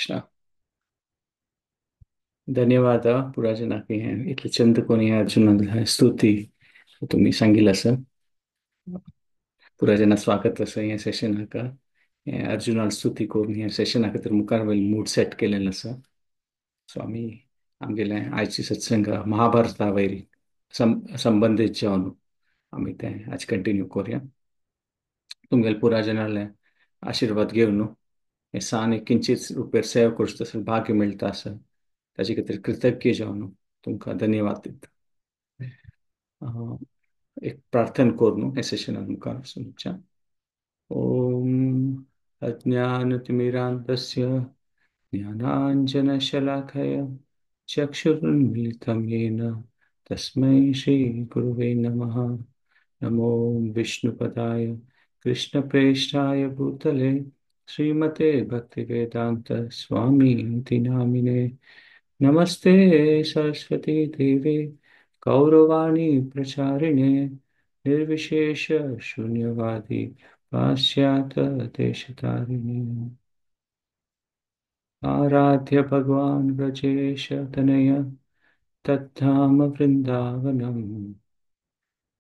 कृष्णा। धन्यवाद पुराजनाक हें इतलें चंद कोणी अर्जुनाक स्तुती तुमी सांगिल्लें आसा. पुराजना स्वागत आसा ह्या सेशनाक. हें अर्जुनाक स्तुती करून ह्या सेशना खातीर मुखार वयले मूड सेट केलेलें आसा. सो आमी आमगेलें आयची सत्संग महाभारता वयर संबंदीत जावन आमी तें आज कंटिन्यू करुया. तुमगेले पुराजनाले आशिर्वाद घेवन हें सान एक किंचीत रुपेर सेवा करचो तसो भाग्य मेळटा आसा, ताजे खातीर कृतज्ञ जावन तुमकां धन्यवाद दिता. एक प्रार्थना करून हें सेशनान मुखार वचून. ओम अज्ञानतिमिरान्धस्य ज्ञानाञ्जनशलाकया चक्षुरुन्मीलितं येन तस्मै श्रीगुरुवे नमः. नमो विष्णुपदाय कृष्णप्रेष्ठाय भूतले श्रीमते भक्तिवेदांत स्वामी इति नामिने. नमस्ते सरस्वती देवे गौरवाणी प्रचारिणे निर्विशेष शून्यवादी पाश्चात्य देशतारिणे. आराध्य भगवान व्रजेश तनय तद्धाम वृंदावनम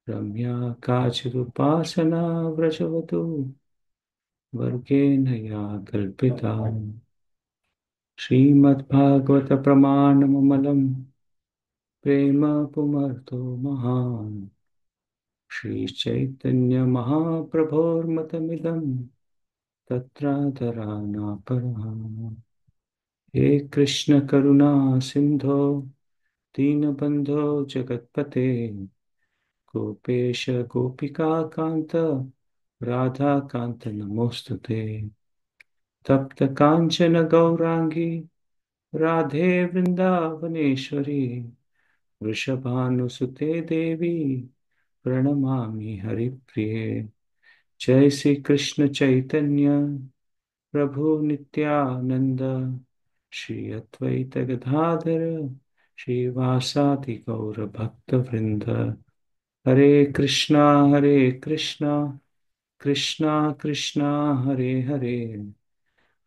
रम्या काचिदुपासना व्रजवतु वर्गेण या कल्पिता. श्रीमद्भागवत प्रमाणममलं प्रेम पुमर्थो महान श्री चैतन्य महाप्रभोर्मतमिदं तत्राधरानापरः. हे कृष्ण करुणा सिंधो दीनबंधो जगत्पते गोपेश गोपिका कांत राधा कांत नमोस्तुते. तप्त कांचन गौरांगी राधे वृंदावनेश्वरी वृषभानुसुते देवी प्रणमामि हरिप्रिये. जय श्री कृष्ण चैतन्य प्रभु नित्यानंद श्री अद्वैत गदाधर श्रीवासादि गौर भक्त वृंद. हरे कृष्णा हरे कृष्णा कृष्णा कृष्णा हरे हरे,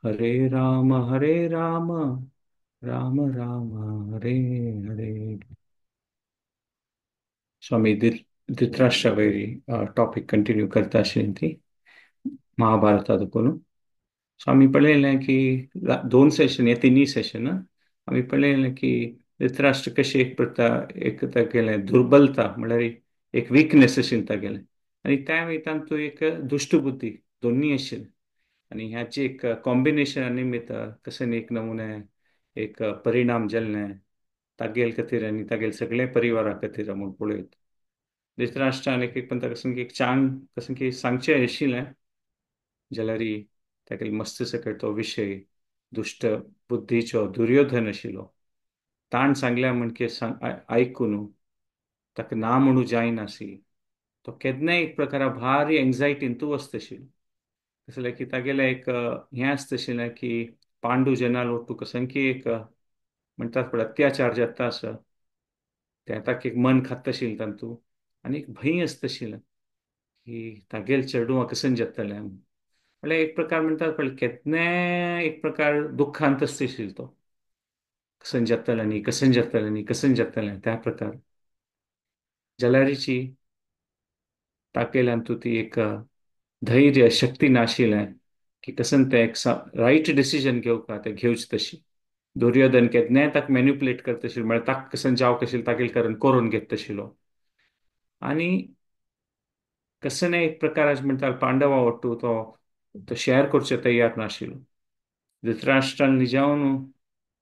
हरे राम राम राम हरे हरे. स्वामी धृतराष्ट्रा वयरी टॉपिक कंटिन्यू करता आशिल्ली ती महाभारता देखून. सो आमी पळयलें की दोन सेशन हे तिनूय सेशन आमी पळयलें की धृतराष्ट्र कशें एक प्रथा एक तागेलें दुर्बलता म्हणल्यार एक विकनेस आशिल्ली तागेलें, आनी त्या वयतान तूं एक दुश्ट बुद्धी दोनूय आशिल्ली, आनी ह्याची एक कॉम्बिनेशन निमित्त कशें एक नमुने एक परिणाम जाल्लें तागेल खातीर आनी तागेल सगळे परिवारा खातीर म्हूण पळयत. धृतराष्ट्रान एक एक पण ताका कसं एक चांग कसं की सांगचें आशिल्लें जाल्यार तागेले मस्त सकट तो विशय दुश्ट बुद्धीचो दुर्योधन आशिल्लो. ताण सांगल्या म्हणके आयकून ताका ना म्हणू जायनासी तो केन्नाय एक प्रकारा भारी एन्जायटीन तूं वचता आशिल्लो. कसलें की तागेलें एक हें आसता आशिल्लें की पांडू जेन्ना लोटू कसं की एक म्हणटात पळय अत्याचार जाता आसा तें ताका एक मन खाता आशिल्लें तातूंत, आनी एक भंय आसता आशिल्लें की तागेल चेडूं कशें जातलें म्हणल्यार एक प्रकार म्हणटात पळय केन्नाय एक प्रकार दुख्खांत आसता आशिल्लो तो कशें जातलें न्ही कशें जातलें न्ही कशें जातलें त्या प्रकार. जाल्यारीची तागेल्यान तूं ती एक धैर्य शक्ती नाशिल्लें की कशें तें एक रायट डिसिजन घेवपा तें घेवचें तशी. दुर्योधन केन्नाय ताका मॅन्युपुलेट करता आशिल्लो म्हळ्यार ताका कशें जावं कशें तागेल करून करून घेता आशिल्लो. आनी कशें ना एक प्रकार म्हणटा पांडवा वट्टू तो तो शेअर करचें तयार नाशिल्लो. धृतराष्ट्रान जावन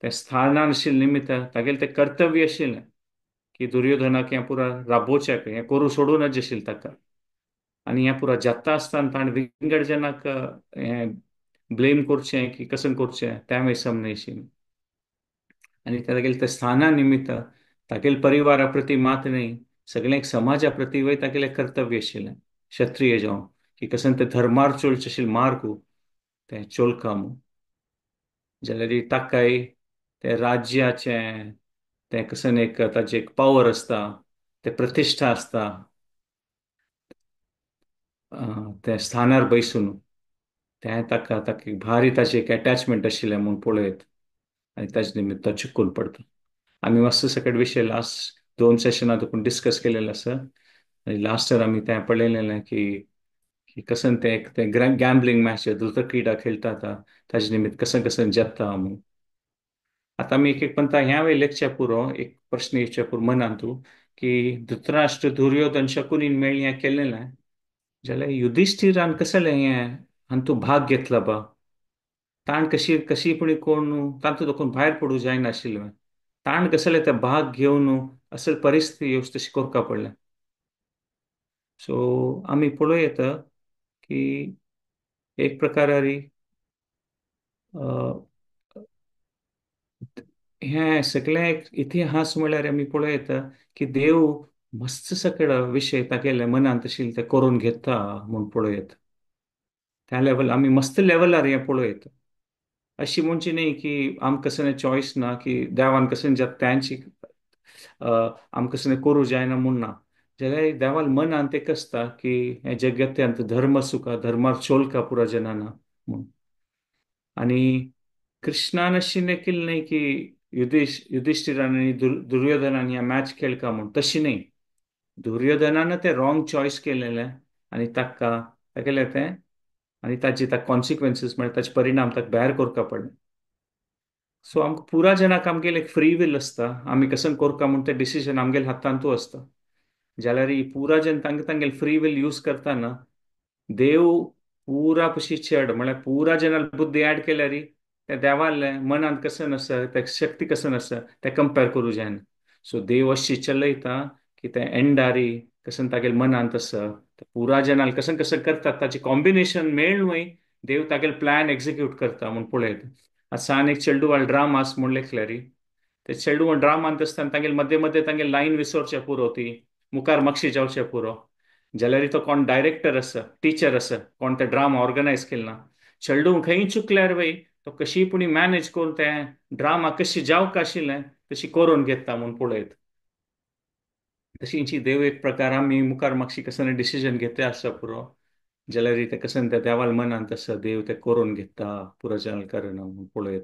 तें स्थानान आशिल्लें निमित्त तागेलें तें कर्तव्य आशिल्लें की दुर्योधनाक हें पुरा राबोवचें हें करूं सोडूं नज आशिल्लें ताका. आनी हें पुरा जाता आसतना ताणें विंगड जनाक हें ब्लेम करचें की कशें करचें तें मागीर आशिल्लें. आनी तागेलें तें स्थाना निमित्त तागेले परिवारा प्रती मात न्हय सगळें एक समाजा प्रती वय तागेलें कर्तव्य आशिल्लें क्षत्रिय जावन की कशें तें धर्मार चोलचें आशिल्लें मार्गू तें चोलका म्हूण. जाल्यार ताकाय तें राज्याचें तें कशें एक ताजें एक पावर आसता तें प्रतिश्ठा आसता तें स्थानार बैसून तें ताका ताका भारी ताचें एक एटॅचमेंट आशिल्लें म्हूण पळयत आनी ताजे निमित्त तो चुकून पडटा. आमी मस्त सकट विशय लास्ट दोन सेशनां देखून डिस्कस केलेले आसा आनी लास्ट आमी तें पळयलेलें की की कसन तें एक तें गॅम्बलिंग मॅच धृतक्रीडा खेळटा आतां ताजे निमित्त कसन कसन जेता म्हूण. आतां आमी एक एक पंता ह्या वेळ लेखच्या पुरो एक प्रश्न येवच्या पुरो मनांतू की धृतराष्ट्र दुर्योधन शकुनीन मेळ्ळी हें केलेलें जाल्यार युधिश्ठिरान कसलें हें हातूंत भाग घेतला बा, ताण कशी कशी पुणी कोण तातूंत देखून भायर पडूं जायनाशिल्लें, ताण कसलें ते भाग घेवन असल परिस्थिती येवची तशी करका पडलें. सो आमी पळोवं येता की एक प्रकारारी हें सगळें एक इतिहास म्हळ्यार आमी पळोवं येता की देव मस्त सगळो विशय तागेले मनांत आशिल्ले ते करून घेता म्हूण पळोवं येता. त्या लेवल आमी मस्त लेवलार हें पळोवं येता. अशी म्हणची न्ही की आमकां कसलें चॉयस ना की देवान कसलें जाता तांची आमकां कसलें करूं जायना म्हूण ना, जाल्यार देवान मनांत एक आसता की हें जगत्यांत धर्म सुखा धर्मार चोलका पुरा जनाना म्हूण. आनी कृष्णान अशी देखील न्ही की युधिश्ठिरान आनी दुर्योधनान ह्या मॅच खेळका म्हूण, तशी न्ही. दुर्योधनान तें रॉंग चॉयस केलेलें आनी ताका तागेलें तें आनी ताजे ताका कॉन्सिक्वन्सीस म्हळ्यार ताचे परिणाम ताका भायर करका पडले. सो आमकां पुरा जनाक आमगेले एक फ्री will आसता, आमी कसन करका म्हूण तें डिसिजन आमगेले हातांतू आसता. जाल्यार पुरा जन तांगे तांगेले फ्री will use करतना देव पुरा पशी चड म्हळ्यार पुरा जनाल बुद्धी एड केल्यार त्या देवाले मनांत कसन आसा त्या शक्ती कसन आसा तें कंपेर करूं जायना. सो देव अशी चलयता की तें एंडारी कसन तागेले मनांत आसा पुरा जनाल कसन कसन करतात ताचें कॉम्बिनेशन मेळ्ळूय देव तागेले प्लॅन एक्झिक्यूट करता म्हूण पळयता. आतां सान एक चेडूवाल ड्रामा आसा म्हूण लेखल्यारी ते चेडू ड्रामांत आसतना तांगेले मदें मदें तांगेले लायन विसरचें पुरो, ती मुखार मागशी जावचें पुरो. जाल्यार तो कोण डायरेक्टर आसा टिचर आसा कोण ते ड्रामा ऑर्गनायज केले ना, चेडू खंय चुकल्यार वय तो कशी पुणी मॅनेज करून तें ड्रामा कशी जावंक आशिल्लें तशी करून घेता म्हूण पळयत. तशींची देव एक प्रकार आमी मुखार मागशी कसलें डिसिजन घेता आसा पुरो, जाल्यार तें कसन त्या देवाल मनांत आसा देव तें करून घेता पुरो जनाल कारण म्हूण पळयत.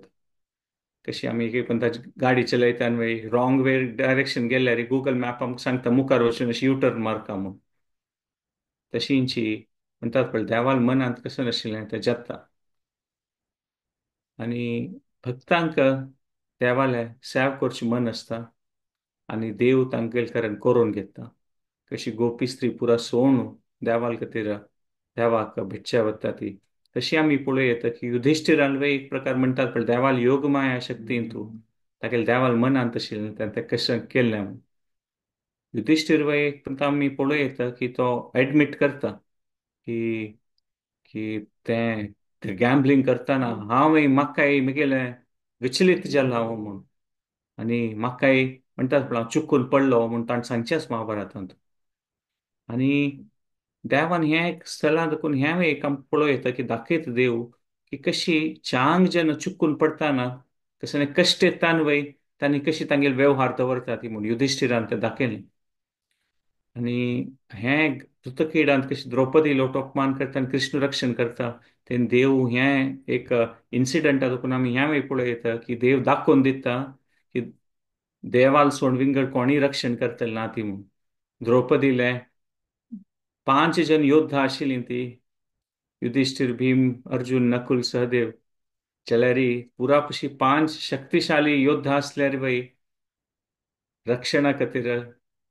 कशी आमी एक पण ताजी गाडी चलयता न्हय रॉंग वे डायरेक्शन गेल्यार गुगल मॅप आमकां सांगता मुखार वचून अशी यू टर्न मारता म्हूण, तशींची म्हणटात पळय देवाल मनांत कशें आशिल्लें तें जाता. आनी भक्तांक देवालें सेव करचें मन आसता आनी देव तांगेले कारण करून घेता. कशी गोपी स्त्री पुरा सोण देवाल खातीर देवाक भेटच्या वता ती, तशी आमी पळोवं येता की युधिश्ठिरान वय एक प्रकार म्हणटात पळय देवाल योगमाया शक्तीन तूं तागेले देवाल मनांत आशिल्लें तें कशें केल्लें म्हूण. युधिश्ठीर वय एक पण आमी पळोवं येता की तो एडमीट करता की की तें गॅम्बलिंग करतना हांवय म्हाकाय म्हगेलें विचलीत जालां हांव म्हूण आनी म्हाकाय म्हणटात पळय हांव चुकून पडलो म्हूण ताणें सांगचेंच महाभारतांत. आनी देवान हें एक स्थलां देखून हें एक आमकां पळोवं येता की दाखयता देव की कशी चांग जेन्ना चुकून पडटाना कशें कश्ट येता न्हय तांणी कशी तांगेले वेव्हार दवरता ती म्हूण युधिश्ठिरान तें दाखयलें. आनी हें धृतक्रीडांत कशी द्रौपदी लोट अपमान करता आनी कृष्ण रक्षण करता तेन्ना देव हें एक इन्सिडंटा देखून आमी ह्या वेळ पळोवं येता की देव दाखोवन दिता की देवाल सोड विंगड कोणीय रक्षण करतले ना ती म्हूण. द्रौपदीले 5 जन योद्धा आशिल्लीं ती युधिश्ठिर भीम अर्जुन नकुल सहदेव, जाल्यार पुरा पशी 5 शक्तिशाली योद्धा आसल्यार वय रक्षणा खातीर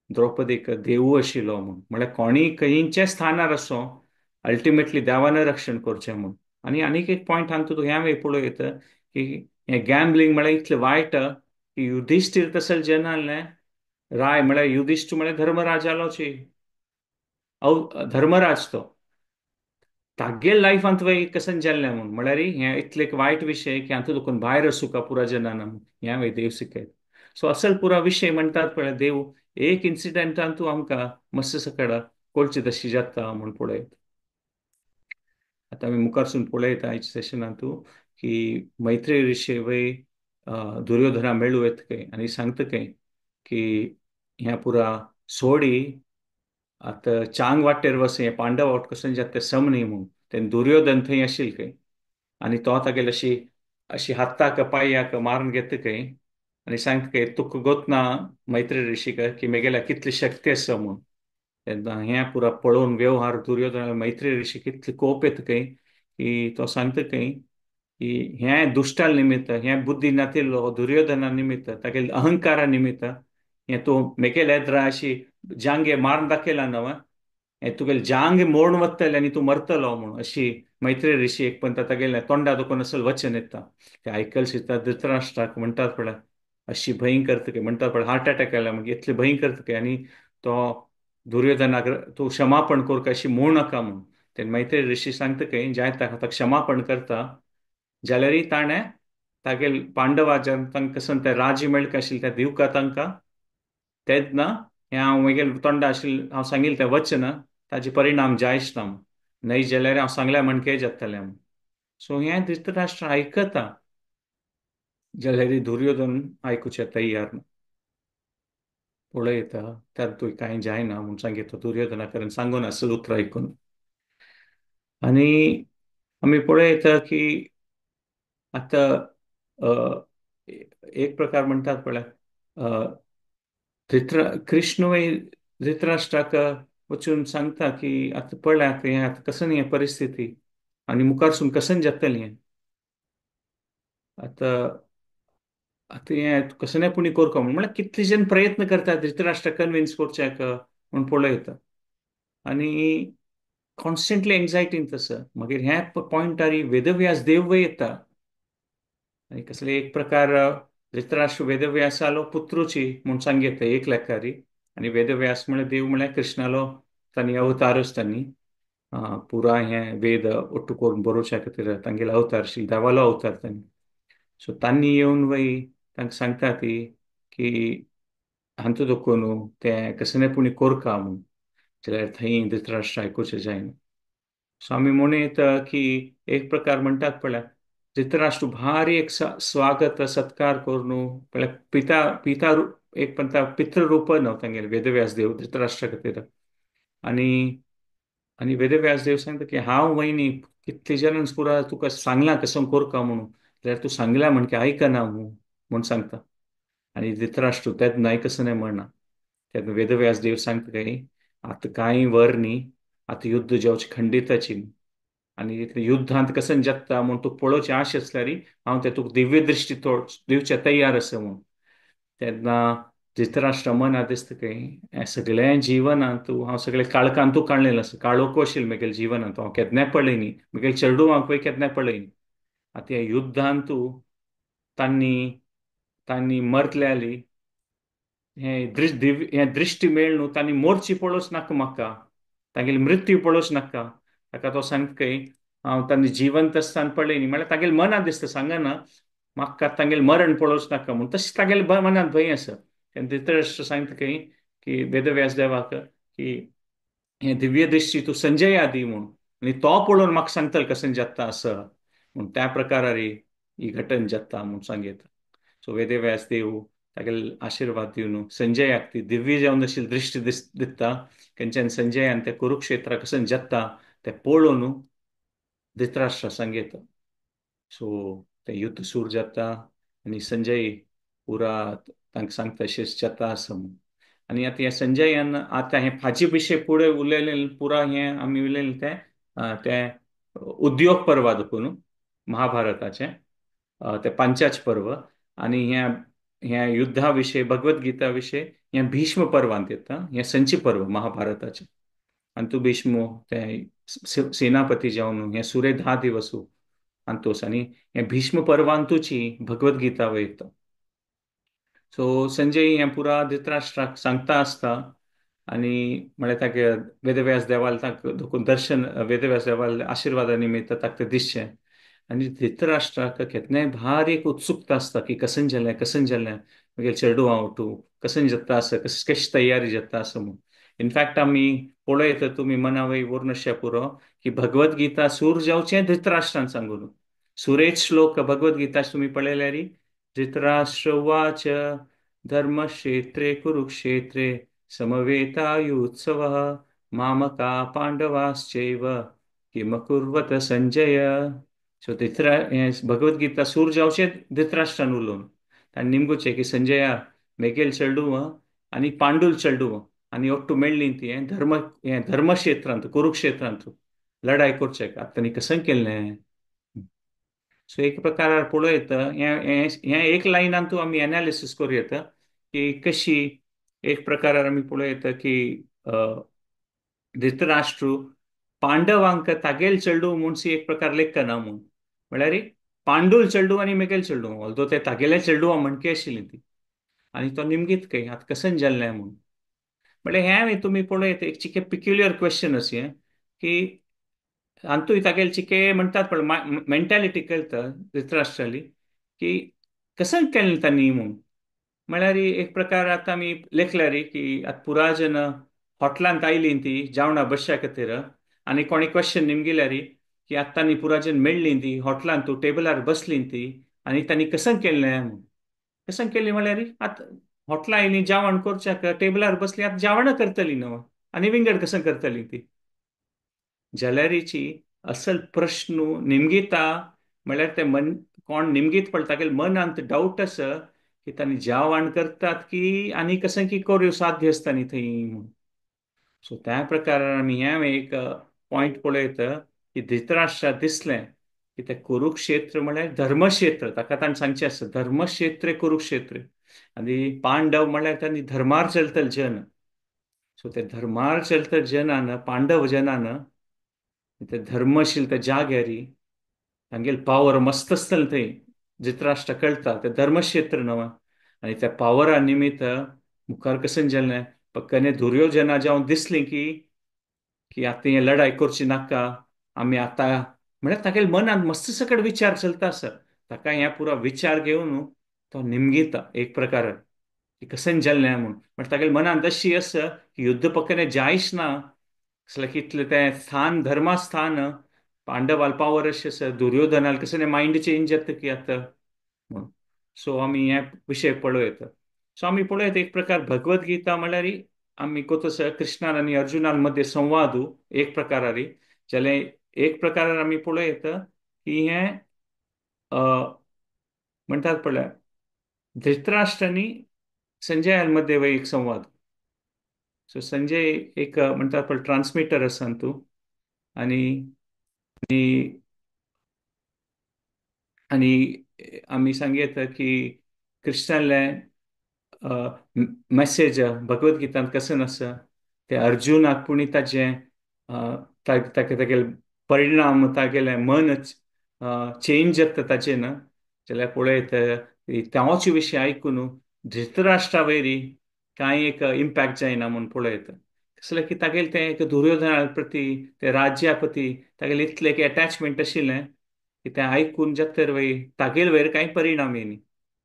द्रौपदीक देवू आशिल्लो म्हूण, म्हळ्यार कोणीय खंयच्या स्थानार आसूं अल्टिमेटली देवान रक्षण करचें म्हूण. आनी आनीक एक पॉयंट हांगा तुका ह्या वेळ पळोवं येता की हें गॅम्बलिंग म्हळ्यार इतलें वायट की युधिश्ठिर तसले जनालें राय म्हळ्यार युधिश्ठिर म्हळ्यार धर्मराजालोची धर्मराज तो तागेल लायफांत वय कसन जाल्लें म्हूण, म्हळ्यार हें इतलें एक वायट विशय की हातूंत देखून भायर वचूंक पुरा जनाना म्हूण ह्या वय देव शिकयता. सो असल पुरा विशय म्हणटात पळय देव एक इन्सिडंटान तूं आमकां मस्त सकड कोळची तशी जाता म्हूण पळयत. आतां आमी मुखारसून पळयता आयच्या सेशनांत तूं की मैत्री ऋषी वय दुर्योधना मेळूं येता खंय आनी सांगता खंय की ह्या पुरा सोडी आतां चांग वाटेर वस हें पांडव वाट कशें जाता तें सम न्ही म्हूण, तेन्ना दुर्योधन थंय आशिल्लें खंय. आनी तो तागेले अशी अशी हाताक पांयाक मारून घेता खंय आनी सांगता खंय तुका गोत ना मैत्री ऋषीक की मेगेल्या कितली शक्ती आसा म्हूण. तेन्ना हें पुरा पळोवन व्यवहार दुर्योधन मैत्री ऋषी कितली कोप येता खंय की तो सांगता खंय की हें दुश्टा निमित्त, हें बुद्धी नातिल्लो दुर्योधना निमित्त, तागेले अहंकारा निमित्त हें तूं मेगेल्या येद्रा अशी जांगे मारून दाखयला न्हय, हें तुगेले जांग मोडून वतले आनी तूं मरतलो म्हूण अशी मैत्री ऋषी एक पण तागेल्या तोंडा दुखून असल वचन येता. ते आयकल शिता धृतराष्ट्राक म्हणटात पळय अशी भयंकर तुगे म्हणटात पळय हार्ट अटॅक आयला मागीर इतली भयंकर तुगे आनी तो दुर्योधनाक तूं क्षमापण कर अशी म्हणू नाका म्हूण. तेन्ना मैत्री ऋषी सांगता खंय जाय ताका क्षमापण करता जाल्यारय ताणें तागेल पांडवाच्यान तांकां कसन तें राज्य मेळका आशिल्लें तें दिवका तांकां तेन्ना हें हांव म्हगेल तोंडा आशिल्लें हांव सांगिल्लें तें वचन ताजे परिणाम जायच ना न्हय जाल्यार हांव सांगल्या म्हणके जातलें म्हूण. सो हें धृतराष्ट्र आयकता जाल्यार दुर्योधन आयकुचें तयार ना. पळयता तातूंत कांय जायना म्हूण सांगितलो दुर्योधना कडेन सांगून आसलें उतरां आयकून. आनी आमी पळयता की आतां एक प्रकार म्हणटात पळय कृष्णूय धृतराष्ट्राक वचून सांगता की आतां पळयात हें आतां कसन हें परिस्थिती आनी मुखारसून कसन जातलें हें आतां आतां हें कसलें पुणी करका म्हूण म्हळ्यार कितले जण प्रयत्न करतात धृतराष्ट्र कन्विन्स करच्याक म्हूण पळयता आनी कॉन्स्टंटली एन्जायटीन तसो. मागीर ह्या पॉयंटार वेदव्यास देव येता आनी कसले एक प्रकार धृतराष्ट्र वेदव्यासालो पुत्रूची म्हूण सांगता एक लेखारी आनी वेदव्यास म्हळ्यार देव म्हळ्यार कृष्णालो तांणी अवतारच तांणी पुरा हें वेद ಒಟ್ಟು करून बरोवच्या खातीर तांगेलो अवतार आशिल्लो देवालो अवतार तांणी. सो तांणी येवन वय तांकां सांगता ती की हांतू दुखून तें कसलें पुणी कोरका म्हूण जाल्यार थंय धृतराष्ट्र आयकुचें जायना. सो आमी म्हणूं की एक प्रकार म्हणटात पळय धृतराष्ट्र भारी एक स्वागत सत्कार करून पळय पिता पिता एक म्हणटा पितृरूप न्हू तांगेलें वेदव्यास देव धृतराष्ट्रा खातीर. आनी आनी वेदव्यास देव सांगता की हांव वयनी कितले जाणां पुरा तुका सांगलां कसो करका म्हणून जाल्यार तूं सांगला म्हण की आयकना म्हूण सांगता. आनी धृतराष्ट्र तेन्ना कसो न्हय म्हणना. तेन्ना वेदव्यास देव सांगता काय आतां कांय वर न्ही आतां युद्ध जावचें खंडिताची आनी युद्धांत कसन जाता म्हूण तुका पळोवचें आश आसल्यार हांव तें तुका दिव्य दृश्टी दिवचें तयार आसा म्हूण. तेन्ना धृतराष्ट्र मनांत दिसता काय हें सगळें जिवनांत तूं हांव सगळें काळखांत तूं काडलेलें आसा काळोख आशिल्लें म्हगेल्या जिवनांत हांव केन्नाय पळयनी म्हगेल्या चेडवांक केन्नाय पळयनी. आतां ह्या युद्धांत तूं तांणी तांणी मरतल्याली हें हें दृश्टी मेळ न्हू तांणी मोर्ची पळोवच नाका म्हाका तागेली मृत्यू पळोवच नाका. ताका तो सांगता काय हांव तांणी जिवंत आसतना पळयनी म्हळ्यार तागेल्या मनांत दिसता सांगना म्हाका तांगेलें मरण पळोवच नाका म्हूण तशें तागेल्या मनांत भंय आसा. तेन्ना धृतराष्ट्र सांगता खंय की वेदव्यास देवाक की हें दिव्य दृश्टी तूं संजया दी म्हूण आनी तो पळोवन म्हाका सांगतलो कशें जाता आसा म्हूण त्या प्रकारार ही घटन जाता म्हूण सांगता. सो वेदव्यास देव तागेले आशिर्वाद दिवन संजयाक ती दिव्य जावन आशिल्ली दृश्टी दिता खंयच्यान संजयान त्या कुरुक्षेत्रा कशें जाता तें पळोवन धृतराष्ट्र सांगता. सो तें युद्ध सुरू जाता आनी संजय पुरा तांकां सांगता अशेंच जाता आसा म्हूण. आनी आतां ह्या संजयान आतां हें फाजी विशय फुडें उलयलें पुरा हें आमी उलयलें तें तें उद्योग पर्वा देखून महाभारताचें तें पांचाच पर्व आनी ह्या ह्या युद्धा विशय भगवद गीता विशय हें भीष्म पर्वांत येता हें संची पर्व महाभारताचें. आनी तूं भीष्म तें सेनापती जावन हें सुरे 10 दिवस आनी आनी हें भीष्म पर्वांतूची भगवद गीता वयता. सो संजय हें पुरा धृतराष्ट्राक सांगता आसता आनी म्हळ्यार ताका वेदव्यास देवाल ताका दर्शन वेदव्यास देवाल आशिर्वादा निमित्त ताका तें दिसचें आनी धृतराष्ट्राक केन्नाय भारी एक उत्सुकता आसता की कसन जालें कसन जालें मागीर चेडवां उठू कसन जाता आसा कशी तयारी जाता आसा म्हूण. इनफॅक्ट आमी पळयता तुमी मनावय वर्णशा पुरो की भगवद गीता सूर जावचें धृतराष्ट्रान सांगून सुरेश श्लोक भगवद गीता तुमी पळयल्यार धृतराष्ट्र उवाच धर्मक्षेत्रे कुरुक्षेत्रे समवेतायुत्सवः मामका पांडवाश्चैव किमकुर्वत संजय. सो हें भगवद्गीता सूर जावचें धृतराष्ट्रान उलोवन ताणें निमगुचें की संजया मेगेल चेडूं आनी पांडूल चेडूं आनी ಒಟ್ಟು मेळ्ळी ती हें धर्म, हें धर्मक्षेत्रांत कुरुक्षेत्रांत लढाय करचें आतां तांणी कसं केलें. सो एक प्रकार पळयत हें हें एक लायनांतू आमी एनालिसीस करूं येता की कशी एक प्रकारार आमी पळयता की धृतराष्ट्र पांडवांक तागेल चेडूं म्हूण एक प्रकार लेखना म्हूण, म्हळ्यार पांडूल चेडूं आनी मेगेल चेडूं, ऑल्दो ते तागेले चेडूं म्हणके आशिल्ली ती, आनी तो निमगीत खंय आतां कसन जाल्लें म्हूण. म्हळ्यार हें तुमी पळयत एक चिके पिक्युलियर क्वेश्चन अशें की हातूंत तागेले चिके म्हणटात पण मेंटेलिटी कळटा धृतराष्ट्राली की कसन केलें तांणी म्हूण. म्हळ्यार एक प्रकार आतां आमी लेखल्यार की आतां पुरा जन हॉटलांत आयली ती जेवणा बसच्या खातीर आनी कोणी क्वेश्चन निमगिल्यार की आतां तांणी पुराजन मेळ्ळी ती हॉटलांत तूं टेबलार बसली ती आनी तांणी कसन केलें म्हूण. कसन केलें म्हळ्यार आतां हॉटलां आयलीं जेवण करच्याक टेबलार बसली आतां जेवणां करतली न्हू आनी विंगड कसन करतली ती. जाल्यारीची असल प्रश्न निमगिता म्हळ्यार ते मन कोण निमगीत पडटा तागेले मनांत डावट आसा की तांणी जेवण करतात की आनी कशें की करूं साध्य आसता न्ही थंय म्हूण. सो त्या प्रकारान आमी हें एक पॉयंट पळयता की धृतराष्ट्राक दिसलें की तें कुरुक्षेत्र म्हळ्यार धर्मक्षेत्र, ताका ताणें सांगचें आसा धर्मक्षेत्र कुरुक्षेत्र, आनी पांडव म्हळ्यार तांणी धर्मार चलतले जन. सो ते धर्मार चलतले जनान पांडव जनान ते धर्मशील त्या जाग्यारी तांगेले पावर मस्त आसतलें थंय धृतराष्ट्र कळटा तें धर्मक्षेत्र न्हू, आनी त्या पावरा निमित्त मुखार कशें जालें पक्कने दुर्योधना जावन दिसलें की की आतां हें लढाय करची नाका आमी आतां, म्हळ्यार तागेले मनांत मस्त सकट विचार चलता आसा, ताका हें पुरो विचार घेवन तो निमगिता एक प्रकार की कशें जालें म्हूण. म्हळ्यार तागेले मनांत अशी आसा की युद्ध पक्कने जायच ना, कसलें कितलें तें स्थान धर्मास्थान पांडवाल पावर अशें आसा, दुर्योधनाल कशें मायंड चेंज जाता की आतां म्हूण. सो आमी हे विशय पळयता. सो आमी पळयता एक प्रकार भगवद्गीता म्हळ्यार आमी कोत कृष्णान आनी अर्जुनान मदें संवाद एक प्रकारारी, जाल्यार एक प्रकारार आमी पळयता की हें म्हणटात पळय धृतराष्ट्र आनी संजयान मदें एक संवाद. सो संजय एक म्हणटात पळय ट्रान्समिटर आसा तूं, आनी आनी आनी आमी सांगयता की कृष्णालें मॅसेज भगवद्गीतांत कशें आसा ते अर्जुनाक पुणी ताजें ताका तागेले परिणाम तागेलें मन चेंज जाता ताजें ना, जाल्यार पळयता तांचे विशय आयकून धृतराष्ट्रा वयरी कांय एक इम्पॅक्ट जायना म्हूण पळयता. कसलें की तागेलें तें एक दुर्योधना प्रती ते राज्या प्रती तागेलें इतलें एक एटॅचमेंट आशिल्लें की तें आयकून जाता वयर तागेले वयर कांय परिणाम येयनी.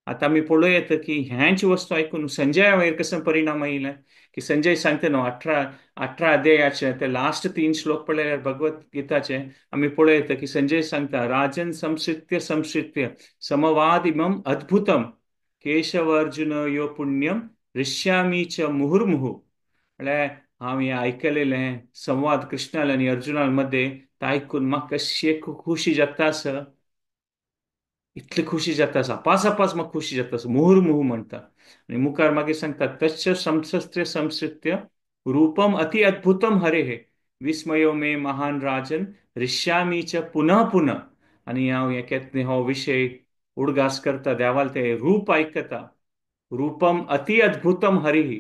आतां आमी पळोवं की ह्यांची वस्तू आयकून संजया वयर कसो परिणाम आयले की संजय सांगता न्हू 18 अध्यायाचे ते लास्ट 3 श्लोक पळयल्यार भगवद्गीताचे आमी पळयता की संजय सांगता राजन संश्रित्य संश्रित्य समवादिमम अद्भुतम केशव अर्जुन यो पुण्यम ऋष्यामी च मुहुर्मुहु. म्हळ्यार हांव हें आयकलेलें संवाद कृष्णाल आनी अर्जुना मदें तें आयकून म्हाका कशी खुशी जाता आसा, इतली खुशी जाता आसा, अपास अपास म्हाका खुशी जाता आसा, मुहुर्मुहु म्हणटा. आनी मुखार मागीर सांगता तस्य संशस्त्र संश्रित्य रूपम अति अद्भुतम हरेः विस्मयो मे महान राजन ऋष्यामी च पुनः पुनः. आनी हांव हें केन्ना हो विशय उडगास करता देवाल तें रूप आयकता रूपम अति अद्भुतम हरिः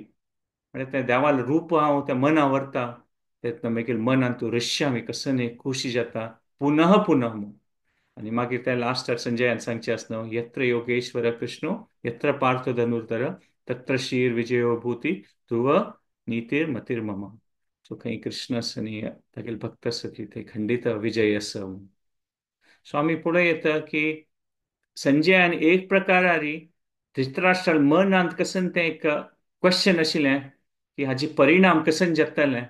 म्हळ्यार तें देवाल रूप हांव तें मना व्हरता तेन्ना मागीर मनान तूं ऋष्यामी कसं न्ही खुशी जाता पुनः पुनः म्हूण. आनी मागीर तें लास्टाक संजयान सांगचें आसा न्हू यत्र योगेश्वर कृष्णो यत्र पार्थ धनुर्धर तत्र शीर विजयो भूति ध्रुव नीतिर मतिर मम. सो खंय कृष्ण आसा न्ही तागेले भक्त आसा की थंय खंडीत विजय आसा. सो आमी पळोवं येता की संजयान एक प्रकारारी धृतराष्ट्रान मनांत कसन तें एक क्वेश्चन आशिल्लें की हाजे परिणाम कसन जातलें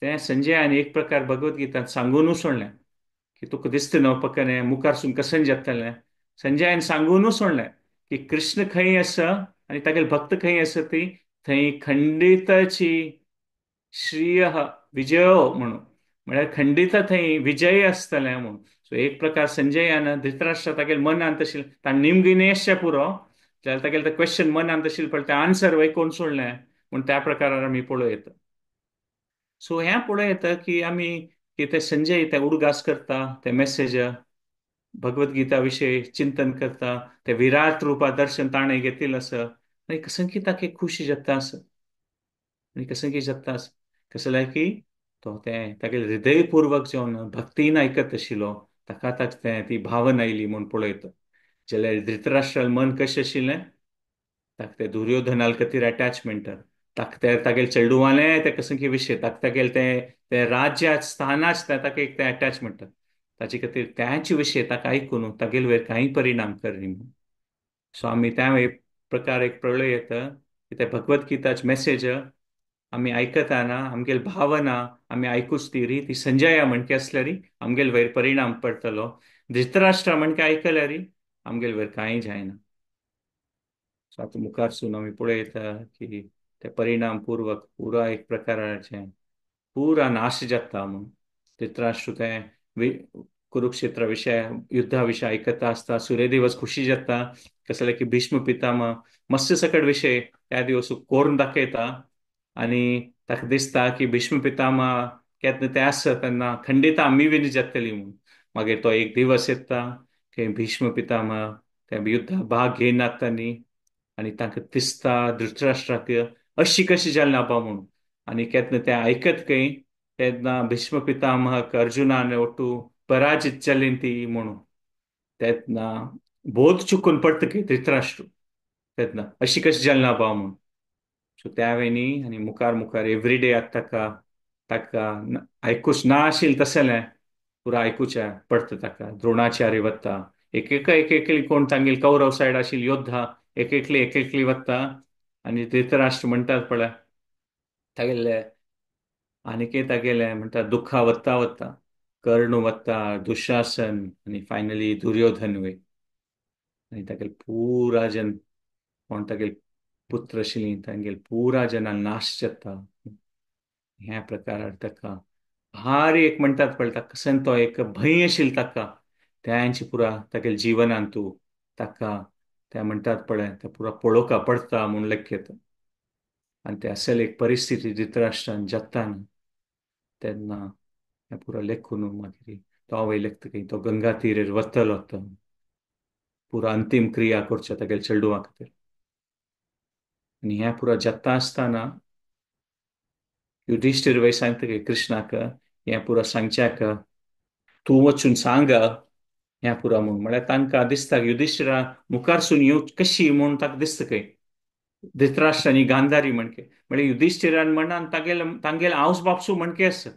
तें संजयान एक प्रकार भगवद्गीतांत सांगूनू सोडलें की तुका दिसता न्हू पक्कने मुखारसून कसन जातलें. संजयान सांगूनू सोडलें की कृष्ण खंय आसा आनी तागेले भक्त खंय आसा ती थंय खंडिताची श्रीय विजयो म्हणून, म्हळ्यार खंडित थंय विजय आसतलें म्हणून. सो सो एक प्रकार संजयान धृतराष्ट्र तागेले मनांत आशिल्लें ताणें निमगिने अशें पुरो जाल्यार तागेलें तें क्वेश्चन मनांत आशिल्लें पण तें आन्सर वय कोण सोडलें म्हूण त्या प्रकारार आमी पळोवं येता. सो हें पळोवं येता की आमी की ते संजय ते उडगास करता ते मेसेज भगवद्गीता विशय चिंतन करता ते विराट रुपा दर्शन ताणें घेतिल्लें आसा आनी कसंकी ताका एक खुशी जाता आसा आनी कसंकी जाता आसा कसलें की तो तें तागेलें हृदयपूर्वक जेवन भक्तीन आयकत आशिल्लो ताका ताका तें ती भावना आयली म्हूण पळयता. जाल्यार धृतराष्ट्रालें मन कशें आशिल्लें ताका तें दुर्योधनाल खातीर अटॅचमेंट ताका ते तागेले चेडवालें तें कसंकी विशय ताका तागेलें तें तें राज्या स्थानाच ताका एक तें अटॅचमेंट ताचे खातीर त्याच विशय ताका आयकून तागेले वयर कांय परिणाम करनी म्हूण. सो आमी त्या एक प्रकार एक प्रळय येता की ते भगवद्गीताच मेसेज आमी आयकतना आमगेले भावना आमी आयकूच ती री ती संजया म्हणके आसल्यार आमगेले वयर परिणाम पडटलो धृतराष्ट्रा म्हणके आयकल्यार आमगेले वयर कांय जायना. सो आतां मुखारसून आमी पळयता की ते परिणाम पूर्वक पुरा एक प्रकाराचें पुरा नाश जाता म्हूण. धृतराष्ट्र तें कुरुक्षेत्र विशय युद्धा विशय आयकता आसता सूर्य दिवस खुशी जाता कसले की भीष्म पितामह मत्स्य सकट विशय त्या दिवस कोरून दाखयता आनी ताका दिसता की भीष्म पितामह केन्ना ते आसता तेन्ना खंडीत आमी बीन जातली म्हूण. मागीर तो एक दिवस येता की भीष्म पितामह त्या युद्धा भाग घेयनात तांणी आनी तांकां दिसता धृतराष्ट्राक अशी कशी जाली ना बा म्हूण. आनी केन्ना तें आयकत खंय तेन्ना भीष्म पितामहक अर्जुनान ओटू पराजित जाली ती म्हणून तेन्ना बोध चुकून पडटा की धृतराष्ट्र तेन्ना अशी कशी जाली ना बा म्हूण. सो त्या वेळी आनी मुखार मुखार एवरीडे आतां ताका ताका आयकूच ना आशिल्लें तसलें पुरा आयकुचें पडटा ताका. द्रोणाचार्य वता एक एक एक एकली कोण तांगेली कौरव सायड आशिल्ली योद्धा एक एकली एक एकली वता आनी धृतराष्ट्र म्हणटात पळय तागेले आनीक तागेले म्हणटा दुख्खा वता वता कर्ण वता दुशासन आनी फायनली दुर्योधन वय आनी तागेले पुरा जन कोण तागेले पुत्र आशिल्लीं तांगेले पुरा जनां नाश जाता. ह्या प्रकारार ताका भारी एक म्हणटात पळय ताका कसन तो एक भंय आशिल्लो ताका त्यांची पुरा तागेले जिवनांत तूं ताका त्या म्हणटात पळय ते पुरा पळोवका पडटा म्हूण लेखयता. आनी ते असल एक परिस्थिती धृतराष्ट्रान जाता तेन्ना हें पुरा लेखून मागीर तो वयर लेखता की तो गंगा तीरेर वतलो तो पुरा अंतीम क्रिया करच्या तागेले चेडवा खातीर. आनी हें पुरा जाता आसतना युधिश्टीर वयर सांगता की कृष्णाक हें पुरा सांगच्याक तूं वचून सांग हें पुरा म्हूण. म्हळ्यार तांकां दिसता युधिश्टीरा मुखारसून येव कशी म्हूण ताका दिसता खंय धृतराष्ट्र आनी गांधारी म्हणके म्हळ्यार युधिश्टीरान म्हणान तागेले तांगेले आवस बापसू म्हणके आसा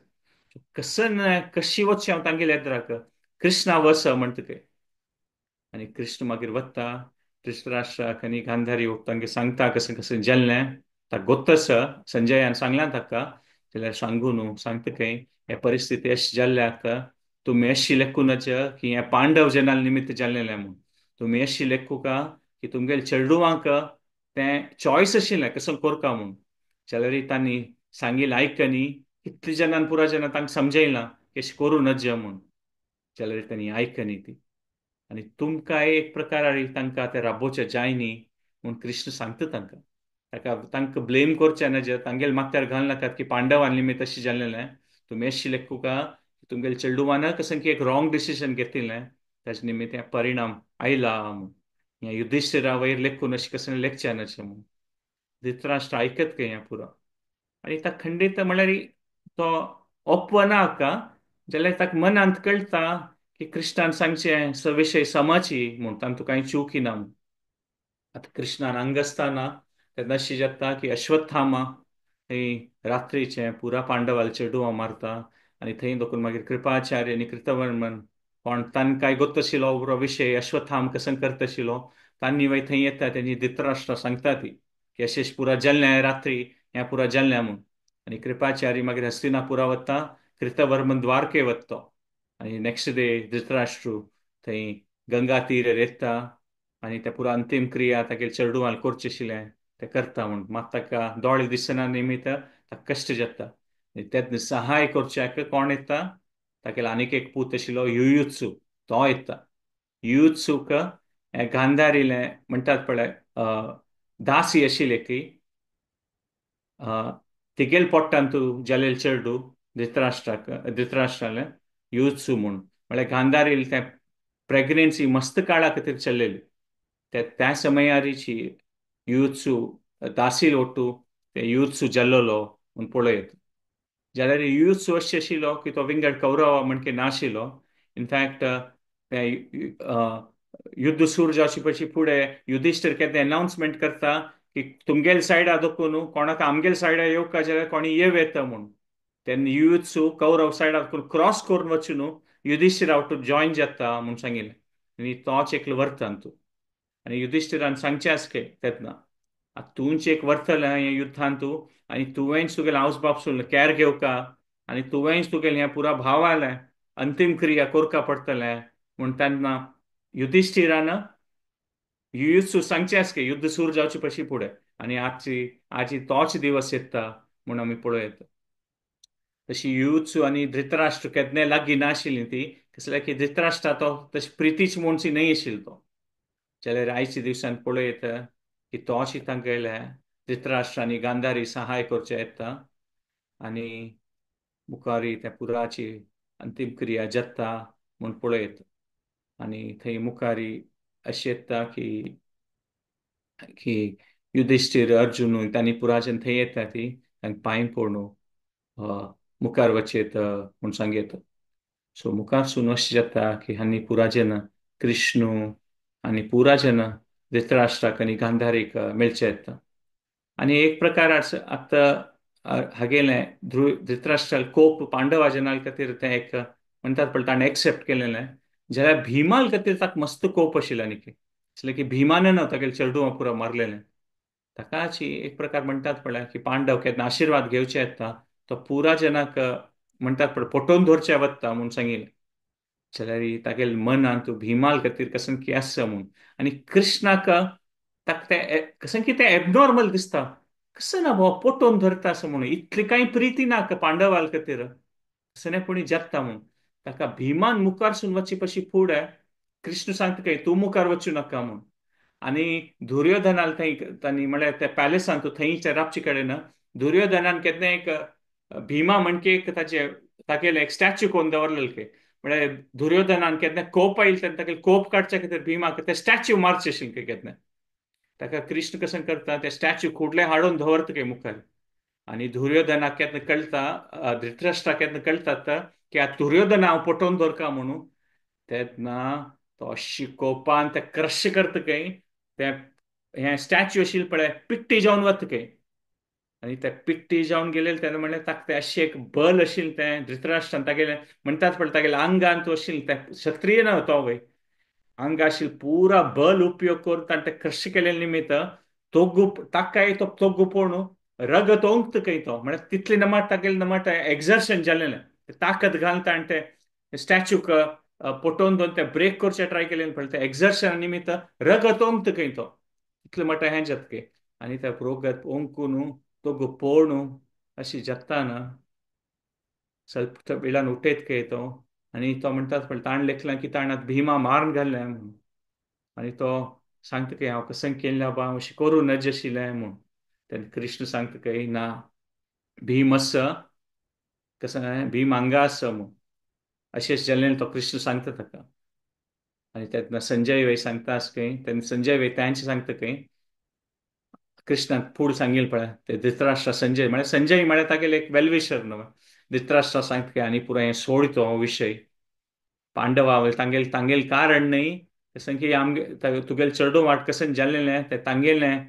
कसन कशी वचचें हांव तांगेले येद्राक कृष्णा वस म्हणटा खंय. आनी कृष्ण मागीर वता धृतराष्ट्राक आनी गांधारी तांगे सांगता कशें कशें जाल्लें ताका गोत्त आसा संजयान सांगलां ताका जाल्यार सांगू न्हू सांगता खंय हे परिस्थिती अशी जाल्ल्या आतां तुमी अशी लेखूं की हें पांडव जनाल निमित्त जाल्लें म्हूण तुमी अशी लेखू का की तुमगेले चेडवांक तें चॉयस आशिल्लें कसो करका म्हूण जाल्यार तांणी सांगिल्लें आयकनी कितले जाणान पुरा जाणां तांकां समजयलां की अशें करूं नज म्हूण जाल्यार तांणी आयकनी ती आनी तुमकां एक प्रकार तांकां तें राबोवचें जायनी म्हूण कृष्ण सांगता तांकां ताका तांकां ब्लेम करचें नज तांगेले माथ्यार घाल नाकात की पांडवां निमित्त अशें जाल्लें तुमी अशी लेखू का तुमगेले चेडवान कसं की एक रॉंग डिसिजन घेतिल्लें ताजे निमित्त हें परिणाम आयला म्हूण ह्या युधिश्टीरा वयर लेखून अशें कसलें लेखचें नज म्हूण. धृतराष्ट्र आयकत खंय हें पुरो आनी ताका खंडीत म्हणल्यार तो ओपना का जाल्यार ताका मनांत कळटा की कृष्णान सांगचें सविशय समाची म्हूण तांतूं कांय चूकी ना म्हूण. आतां कृष्णान हांगा आसतना तेन्ना अशें जाता की अश्वत्थामा थंय रात्रीचें पुरा पांडवाल चेडवां मारता आनी थंय देखून मागीर कृपाचार्य आनी कृतवर्मन कोण तांकांय गोत्त आशिल्लो बरो विशय अश्वत्थाम कसं करता आशिल्लो तांणी मागीर थंय येता तेणी धृतराष्ट्र सांगता ती की अशें पुरा जाल्लें रात्री हें पुरा जाल्लें म्हूण. आनी कृपाचार्य मागीर हस्तिनापुरा वता कृतवर्मन द्वारके वता आनी नेक्स्ट डे धृतराष्ट्र थंय गंगा तीर येता आनी ते पुरा अंतीम क्रिया तागेले चेडवान करचें आशिल्लें तें करता म्हूण मात ताका दोळे दिसना निमित्त ताका कश्ट जाता तेन्ना सहाय करच्याक कोण येता तागेलो आनीक एक पूत आशिल्लो युयुत्सू. तो येता. युयुत्सूक गांधारीले म्हणटात पळय दासी आशिल्ली की तिगेल पोट्टान तूं जालेल चेडू धृतराष्ट्राक धृतराष्ट्राले युयुत्सू म्हूण म्हळ्यार गांधारील तें प्रेग्नेन्सी मस्त काळा खातीर चल्लेली. त्या समयारीची युयुत्सू दासील ओट्टू ते युयुत्सू जाल्लो म्हूण पळयत जाल्यार युयुत्सू अशें आशिल्लो की तो विंगड कौरवा म्हणके नाशिल्लो. इनफॅक्ट ते युद्ध सुरू जावचे पयलीं फुडें युधिश्ठीर केन्ना अनाउन्समेंट करता की तुमगेल सायडा दखून कोणाक आमगेल सायडा येवका जाल्यार कोणी येव येता म्हूण. तेन्ना युयुत्सू कौरव सायडा क्रॉस करून वचून युधिश्ठिरा वटून जॉयन जाता म्हूण सांगिल्लें आनी तोच एकलो व्हरता तूं. आनी युधिश्ठिरान सांगचें आसके तेन्ना आतां तूंच एक व्हरतलें हें युद्धान तूं आनी तुवेंच तुगेलें आवस बापसून कॅर घेवका आनी तुवेंच तुगेलें हें पुरा भावालें अंतीम क्रिया करका पडटलें म्हूण तेन्ना युधिश्ठिरान युयुत्सू सांगचें आसके युद्ध सुरू जावचे पयलीं फुडें आनी आजची आजी तोच दिवस येता म्हूण आमी पळोवं. तशी युयुत्सू आनी धृतराष्ट्र केन्ना लागीं नाशिल्ली ती कसल्यार की धृतराष्ट्रा तो तशी प्रितीच म्हणची न्हय आशिल्लो तो. जाल्यार आयच्या दिवसान पळयत की तोच तांगेले धृतराष्ट्र आनी गांधारी सहाय करचें येता आनी मुखारी त्या पुराची अंतीम क्रिया जाता म्हूण पळयत. आनी थंय मुखारी अशें येता की की युधिश्ठीर अर्जुन तांणी पुराचें थंय येता ती तांकां पांय पडून मुखार वचयत म्हूण सांगयत. सो मुखार सून अशें जाता की हांणी पुराजन कृष्णू आनी पुराजन धृतराष्ट्राक आनी गांधारीक मेळचें येता. आनी एक प्रकार आतां हागेलें धृतराष्ट्राल कोप पांडवा जनाल खातीर तें एक म्हणटात पळय ताणें एक्सेप्ट केलेलें. जाल्यार भीमाल खातीर ताका मस्त कोप आशिल्लो आनी आसलें की भीमान न्हू तागेलें चेडूं पुरा मारलेलें. ताकाची एक प्रकार म्हणटात पळय की पांडव केन्ना आशिर्वाद घेवचे येता तो पुरा जनाक म्हणटात पळय पटोवन धरचे वता म्हूण सांगिल्लें. जाल्यार तागेले मनान तूं भीमाल खातीर कसन की आसा म्हूण आनी कृष्णाक ताका तें कसन की तें एबनॉर्मल दिसता कसं ना बाबा पटोवन धरता असं म्हणून इतली कांय प्रिती ना पांडवाल खातीर कसं कोणी जाता म्हूण. ताका भीमान मुखार सून वचचे पशी फुडें कृष्ण सांगता काय तूं मुखार वचूं नाका म्हूण. आनी दुर्योधनाल थंय तांणी म्हळ्यार त्या पॅलेसान तूं थंयच्या राबचे कडेन दुर्योधनान केन्ना एक भीमा म्हणके एक ताचे तागेलें एक स्टॅच्यू कोन्न दवरलेलें की म्हळ्यार दुर्योधनान केन्ना कोप आयले तेन्ना तागेले कोप काडच्या खातीर भीमाक ते स्टॅच्यू मारचे आशिल्ले केन्ना. ताका कृष्ण कसं करता ते स्टॅच्यू कुडले हाडून दवरता काय मुखार आनी दुर्योधनाक केन्ना कळटा धृतराष्ट्राक केन्ना कळटा की आतां दुर्योधन हांव पटोवन दवरका म्हणून तेन्ना तो अशी कोपान ते क्रश करता काय ते हें स्टॅच्यू आशिल्लें पळय पिट्टी जावन वता काय. आनी ते पिट्टी जावन गेले तेन्ना म्हणलें ताका तें अशें एक बल आशिल्लें तें धृतराष्ट्रान तागेलें म्हणटात पळय तागेलें आंगान तूं आशिल्लें तें क्षत्रिय न्हय तो वय आंगा आशिल्लें पुरा बल उपयोग करून ताणें तें क्रश केलें निमित्त तोगू ताकाय तो तोगू पळोवन रगत ओंकता काय तो म्हळ्यार तितलें नमाट तागेलें नमाट एक्झर्शन जालें ताकद घालून ताणें तें स्टॅच्यूक पटोवन दवरून तें ब्रेक करचें ट्राय केलें पळय तें एक्झर्शन निमित्त रगत ओंकता काय तो इतलें म्हणटा हें जाता काय. आनी तें रगत ओंकून तोगू पळोवन अशी जाता ना स्वल्प वेळान उठयत काय तो आनी तो म्हणटात पळय ताणें लेखलें की ताणें आतां भीमा मारून घालें म्हूण. आनी तो सांगता की हांव कसं केलें बाबा हांव अशें करूं नज आशिल्लें म्हूण. तेन्ना कृष्ण सांगता काय ना भीम आसा कसं भीम हांगा आसा म्हूण अशें जालें तो कृष्ण सांगता ताका. आनी तेन्ना संजय वय सांगता आस खंय तेन्ना संजय वय तांचे सांगता खंय कृष्णाक फूड सांगील पळय ते धृतराष्ट्र संजय म्हळ्यार संजय म्हळ्यार तागेले एक वेलविशर न्हू. धृतराष्ट्र सांगता की आनी पुराय हें सोड तो विशय पांडवा तांगेल तांगेल कारण न्हय तशें की आमगे तुगेले चेडूं वाट कशें जालेलें तें तांगेलें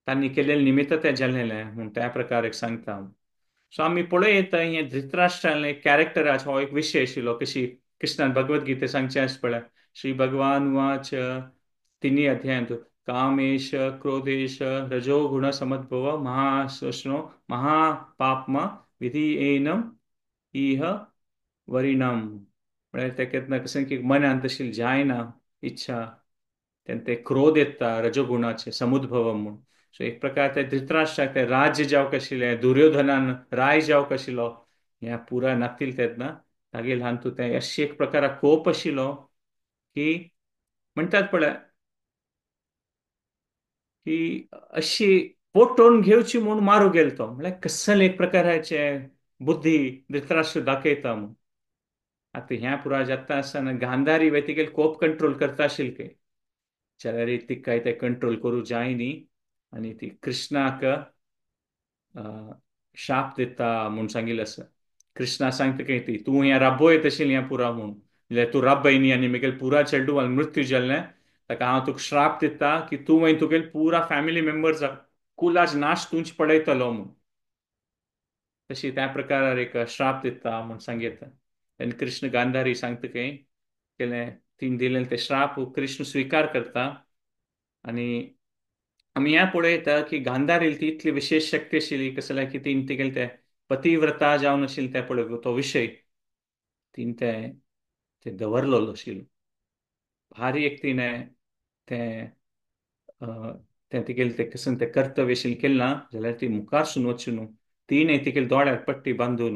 तांणी केलेलें निमित्त तें जालेलें म्हूण त्या प्रकार एक सांगता हांव. सो आमी पळयत हें धृतराष्ट्रालें कॅरेक्टराचो हो एक विशय आशिल्लो कशी कृष्णान भगवद गीते सांगचें आसा पळय श्री भगवान वाच तिन्ही अध्यायांत कामेश क्रोधेश रजो गुण समद्भव महासृष्णो महापापमा विधी एनम इह वरिणम. म्हळ्यार तें केन्ना कशें की मनांत तशी जायना इच्छा तेन्ना ते क्रोध येता रजोगुणाचे समुद्भव म्हूण. सो एक प्रकार ते धृतराष्ट्राक ते राज्य जावंक आशिल्लें दुर्योधनान राय जावंक आशिल्लो ह्या पुरा नातील तेन्ना तागेले हातूंत तें अशें एक प्रकारा कोप आशिल्लो की म्हणटात पळय की अशी पोटोवन घेवची म्हूण मारू गेलो तो, म्हळ्यार कसले एक प्रकाराचे बुद्धी धृतराष्ट्र दाखयता म्हूण. आतां ह्या पुरा जाता आसतना गांधारी वय तिगेले कोप कंट्रोल करता आशिल्ली खंय, जाल्यार तिकाय तें कंट्रोल करूं जाय न्ही, आनी ती कृष्णाक शाप दिता म्हूण सांगिल्लें आसा. कृष्णा सांगता खंय ती तूं हें राबोय तशें हें पुरा म्हूण, जाल्यार तूं राबय न्ही आनी म्हगेले पुरा चेडूं आनी मृत्यू जाल्लें ताका हांव तुका श्राप दिता की तूं मागीर तुगेले पुरा फॅमिली मेंबर्स कुलाज नाश तूंच पळयतलो म्हूण. तशी त्या प्रकारार एक श्राप दिता म्हूण सांगता. आनी कृष्ण गांधारी सांगता खंय केलें तीन दिलें ते श्राप कृष्ण स्विकार करता. आनी आमी हें पळयता की गांधारील ती इतली विशेष शक्ती आशिल्ली कसल्या की तीन तिगेले ते पतिव्रता जावन आशिल्ले ते पळय तो विशय तीन ते ते दवरलेलो आशिल्लो. भारी एक तिणें तें तें तिगेलें तें कशें तें कर्तव्य आशिल्लें केलें ना जाल्यार ती मुखार सून वचून न्हू तिणें तिगेले दोळ्यार पट्टी बांदून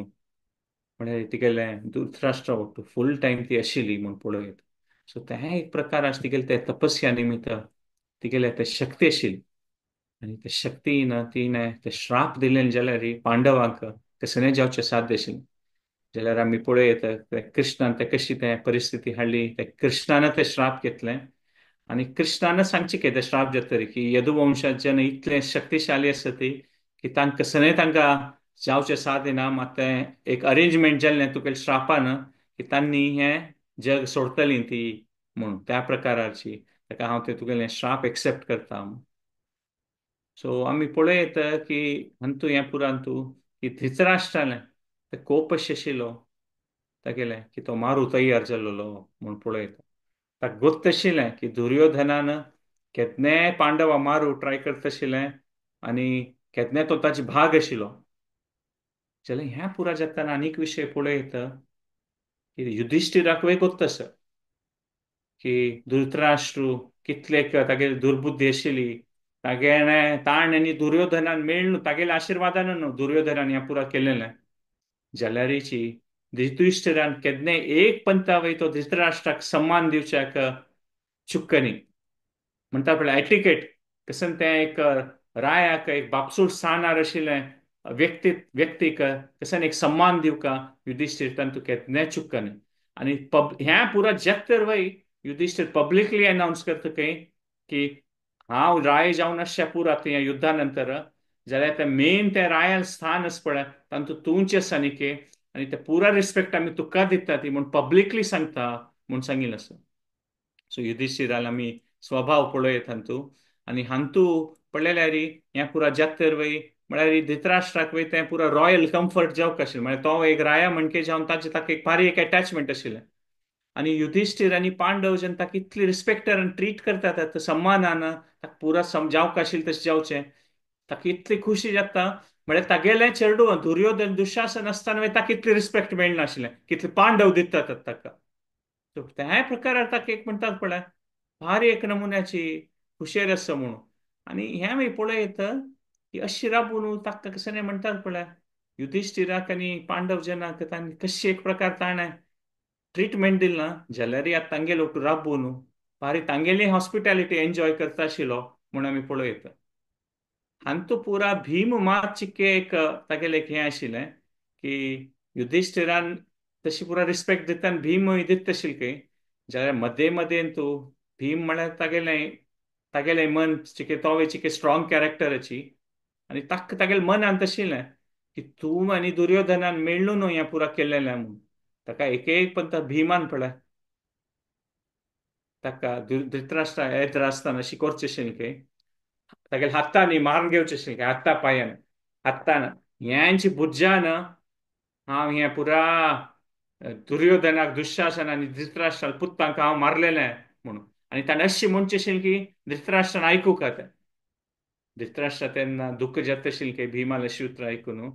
म्हळ्यार तिगेलें धृतराष्ट्रा वट्टू फूल टायम ती आशिल्ली म्हूण पळोवं येता. सो तें एक प्रकार आसा तिगेले ते तपस्या निमित्त तिगेले ते शक्ती आशिल्ली आनी ते शक्तीन तिणें ते श्राप दिले जाल्यार पांडवांक तशें जावचें साध्य आशिल्लें. जाल्यार आमी पळोवं येता कृष्णान ते कशी ते परिस्थिती हाडली, ते कृष्णान ते श्राप घेतले आनी कृष्णान सांगचें की ते श्राप जातरी की यदुवंशात जेन्ना इतले शक्तिशाली आसा ती की तांकां कसलें तांकां जावचें साध्य ना, मात तें एक अरेंजमेंट जाल्लें तुगेल्या श्रापान की तांणी हें जग सोडटलीं ती म्हूण त्या प्रकाराची ताका हांव ते तुगेलें श्राप एक्सेप्ट करता म्हूण. सो आमी पळोवं येता की अंतू हें पुरांतू की धृतराष्ट्रालें ते कोप आशिल्लो तागेलें की तो मारू तयार जाल्लो म्हूण पळोवं येता. ताका गोत्त आशिल्लें की दुर्योधनान केन्नाय पांडवा मारू ट्राय करता आशिल्लें आनी केन्नाय तो ताजे भाग आशिल्लो. जाल्यार ह्या पुरा जाताना आनीक विशय पळोवं येता की युधिश्ठिराक गोत्त आसा की धृतराष्ट्र कितले तागेली दुर्बुद्धी आशिल्ली, तागेलें ताण आनी दुर्योधनान मेळ्ळू तागेल्या आशिर्वादान न्हू दुर्योधनान हें पुरा केलेलें. जाल्यारीची युधिश्ठिरान केन्नाय एक पंथा वय तो धृतराष्ट्राक सम्मान दिवच्याक चुक्कनी म्हणटा पळय एटिकेट कशें तें एक रायाक एक बापसूट स्थानार आशिल्लें व्यक्ती व्यक्तीक कशें एक सम्मान दिवका युधिश्ठिर तांतू केन्नाय चुक्कनी. आनी ह्या पुरा जगतर वय युधिश्ठिर पब्लिकली अनाउन्स करता खंय की हांव राय जावन आसच्या पुरा ह्या युद्धा नंतर जाल्यार तें मेन तें रायल स्थान आसा पळय तांतू तूंच आसा न्ही की आनी ते पुरा रिस्पेक्ट आमी तुका दिता ती म्हूण पब्लिकली सांगता म्हूण सांगिल्लें आसा. सो युधिश्ठिराल आमी स्वभाव पळयत हांतू आनी हांतू पळयल्यार हें पुरा जात्तर वय म्हळ्यार धृतराष्ट्राक वय तें पुरा रॉयल कम्फर्ट जावंक आशिल्लें, म्हळ्यार तो एक राया म्हणके जावन ताचें ताका एक भारी एक एटॅचमेंट आशिल्लें. आनी युधिश्ठिर आनी पांडव जेन्ना ताका इतली रिस्पेक्टर आनी ट्रीट करतात सम्मानान ताका पुरा जावंक आशिल्लें तशें जावचें ताका इतली खुशी जाता म्हळ्यार तागेलें चेडूं दुर्योधन दुशासन आसतना ताका इतली रिस्पेक्ट मेळनाशिल्लें कितले पांडव दितात ताका. त्या प्रकारार ताका एक म्हणटात पळय भारी एक नमुन्याची हुशेर आसा म्हणून. आनी हें मागीर पळयत की अशी राबून ताका कशें म्हणटात पळय युधिश्ठिराक आनी पांडव जेन्ना तांणी कशी एक प्रकार ताणें ट्रिटमेंट दिल ना जाल्यार आतां तांगेलो राबून भारी तांगेली हॉस्पिटॅलिटी एन्जॉय करता आशिल्लो म्हूण आमी पळयता. हांतू पुरा भीम मात चिके एक तागेलें एक हें आशिल्लें की युधिश्ठिरान तशी पुरा रिस्पेक्ट दिता आनी भीम दिता आशिल्लें खंय, जाल्यार मदें मदें तूं भीम म्हळ्यार तागेलें तागेलें मन चिके तो चिके स्ट्रॉंग कॅरेक्टराची आनी ताका तागेलें मनांत आशिल्लें की तूं आनी दुर्योधनान मेळ्ळू न्हू हें पुरा केल्लें म्हूण. ताका एक एक पंत भीमान पळय ताका धृतराष्ट्रा येत आसतना अशी करचें आशिल्लें खंय तागेले हातांनी मारून घेवचें आशिल्लें खंय हाता पांयान हातान ह्यांची भुजान हांव हें पुरा दुर्योधनाक दुशासन आनी धृतराष्ट्राक पुतांक हांव मारलेलें म्हणून. आनी ताणें अशें म्हणचें आशिल्लें की धृतराष्ट्रान आयकूंक आतां धृतराष्ट्रा तेन्ना दुख्ख जाता आशिल्लें की भीमालें अशीं उतरां आयकून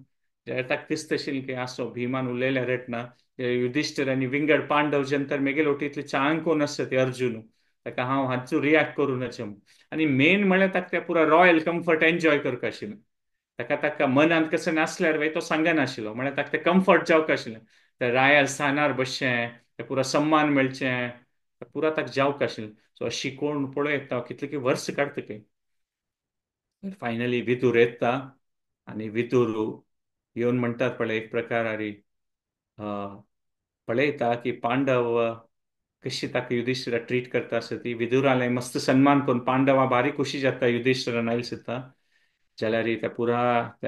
जाल्यार ताका दिसता आशिल्लें की आसो भीमान उलयल्यार रडना युधिश्ठिर आनी विंगड पांडव जनतर मेगेले वटेंतले चांग कोण आसता ते अर्जुन ताका हांव हांचो रिएक्ट करूं नजे म्हूण. आनी मेन म्हळ्यार ताका तें पुरा रॉयल कम्फर्ट एन्जॉय करपाक आशिल्लें ताका ताका मनांत कशें नासल्यार वय तो सांगनाशिल्लो म्हळ्यार ताका तें कम्फर्ट जावंक आशिल्लें ते रायार स्थानार बसचें ते पुरा सम्मान मेळचें पुरा ताका जावंक आशिल्लें. सो अशी कोण पळयता कितले की वर्स काडटा खंय. फायनली विदूर येता आनी विदूर येवन म्हणटात पळय एक प्रकार आरी पळयता की पांडव कशी ताका युधिश्ठिरा ट्रीट करता आसता ती. विदुराले मस्त सन्मान करून पांडवा बारीक खुशी जाता युधिश्ठिरान आयल सुद्दां जाल्यार त्या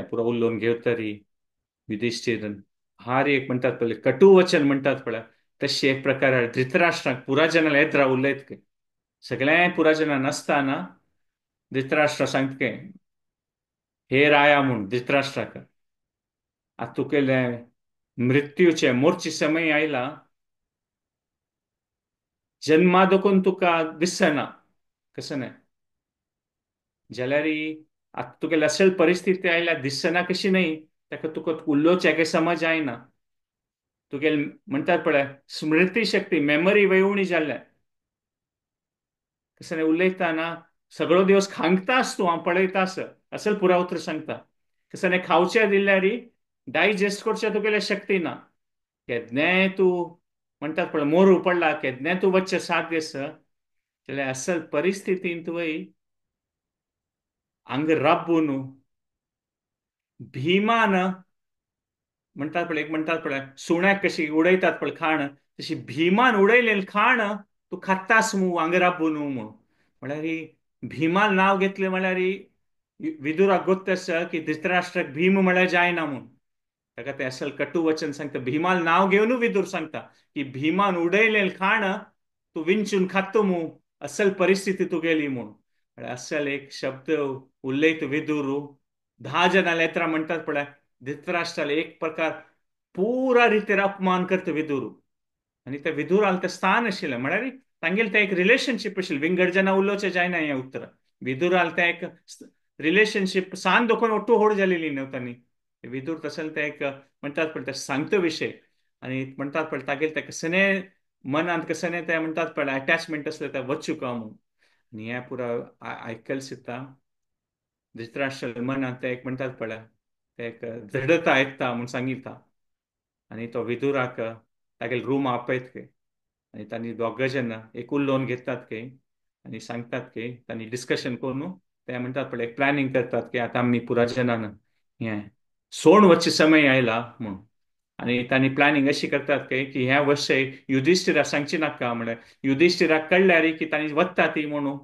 पुरा उलोवन घेवतरी युधिश्ठिरन हार एक म्हणटात पळय कटू वचन म्हणटात पळय तशी एक प्रकार धृतराष्ट्राक पुरा जनाला येत उलयत सगळ्या पुरा जना नासतना धृतराष्ट्र सांगता हे राया म्हूण धृतराष्ट्राक आतां तुगेले मृत्यूचे मोर्चे समय आयला, जन्मा दखून तुका दिसना कसं नाही जाल्यार आतां तुगेले असल परिस्थिती आयल्या दिसना कशी न्हय ताका तुका उलोवचें काय समज आयना, तुगेले म्हणटात पळय स्मृती शक्ती मेमरी वय उणी जाल्या कसं नाही उलयतना सगळो दिवस खांगतास तूं हांव पळयता आस असल पुरा उतर सांगता कसं नाही खावचें दिल्यार डायजेस्ट करचें तुगेले शक्ती ना, केन्नाय तूं म्हणटात पळय मोरू पडला केन्नाय तूं वचचें सात दीस जाल्यार असल परिस्थितींत तुवें हांगा राबून भीमान म्हणटात पळय एक म्हणटात पळय सुण्याक कशी उडयतात पळय खाण तशी भीमान उडयलें खाण तूं खातास मू हांगा राबून म्हूण. म्हळ्यार भीमान नांव घेतलें म्हळ्यार विदुराक गोत्त आसा की धृतराष्ट्राक भीम म्हळ्यार जायना म्हूण, ताका तें असल कटू वचन सांगता. भीमान नांव घेवन विदूर सांगता की भीमान उडयलें खाण तूं विंचून खातो मू असल परिस्थिती तुगेली म्हूण. असल एक शब्द उलयत विदूर 10 जाणां लेत्रां म्हणटात पळय धृतराष्ट्राले एक प्रकार पुरा रितीर अपमान करता विदूर. आनी त्या विदुराल तें स्थान आशिल्लें म्हळ्यार तांगेलें तें एक रिलेशनशीप आशिल्लें, विंगड जाणां उलोवचें जायना हें उतर. विदुराल तें एक रिलेशनशीप सान दोखून ओट्टू होड जालेली न्हू तांणी. विदूर तशें तें एक म्हणटात पळय तें सांगता विशय आनी म्हणटात पळय तागेलें तें कसलें मनांत कसलें तें म्हणटात पळय अटॅचमेंट आसलें तें वचूका म्हूण. आनी हें पुरा आयकल सुद्दां धृतराष्ट्र मनांत तें एक म्हणटात पळय तें एक दृढता येता म्हूण सांगिता. आनी तो विदुराक तागेले रूम आपयत खंय आनी तांणी दोग जाणां एक उलोवन घेतात खंय आनी सांगतात की तांणी डिस्कशन करून ते म्हणटात पळय एक प्लॅनिंग करतात की आतां आमी पुरा जनान हें सोण वचचे समय आयला म्हूण. आनी तांणी प्लॅनिंग अशी करतात की ह्या वर्स युधिश्ठिरा सांगची नाका म्हळ्यार युधिश्ठिराक कळ्ळ्यार की तांणी वता ती म्हणून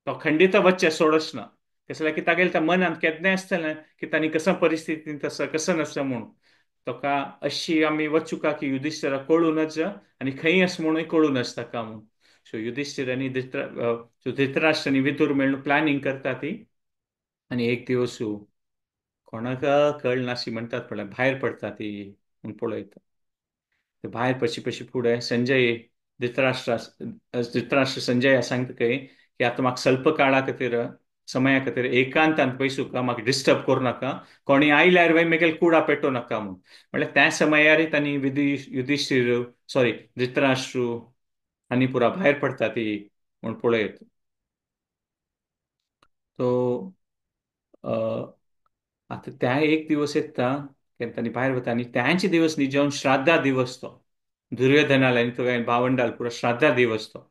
तो खंडीत वच्चें सोडच ना, कसल्यार की तागेले त्या मनांत केन्नाय आसतलें की तांणी कसं परिस्थितींत आसा कसं नासता म्हूण. ताका अशी आमी वचुका की युधिश्ठिराक कळूनच आनी खंय आसा म्हणून कळूनच ताका म्हूण. सो युधिश्ठिर आनी धृतराष्ट्र आनी विदूर मेळून प्लॅनिंग करता ती. आनी एक दिवस कोणाक कळनाशी म्हणटात पळय भायर पडटा ती म्हूण पळयता. भायर पशी पशी फुडें संजय धृतराष्ट्र धृतराष्ट्र संजय सांगता खंय की आतां म्हाका स्वल्प काळा खातीर समया खातीर एकांतांत पयसुका म्हाका डिस्टर्ब करूं नाका, कोणी आयल्यार वय मेगेल कुडा पेटोवं नाका म्हूण. म्हळ्यार त्या समयार तांणी युधिश्ठीर सॉरी धृतराष्ट्र आनी पुरा भायर पडटा ती म्हूण पळयत. तो आतां त्या एक दिवस येता तांणी भायर वता आनी त्यांचे दिवस न्ही जेवन श्राद्धा दिवस तो दुर्योधनाल आनी तुवें भावंडाल पुरो श्राद्धा दिवस तो.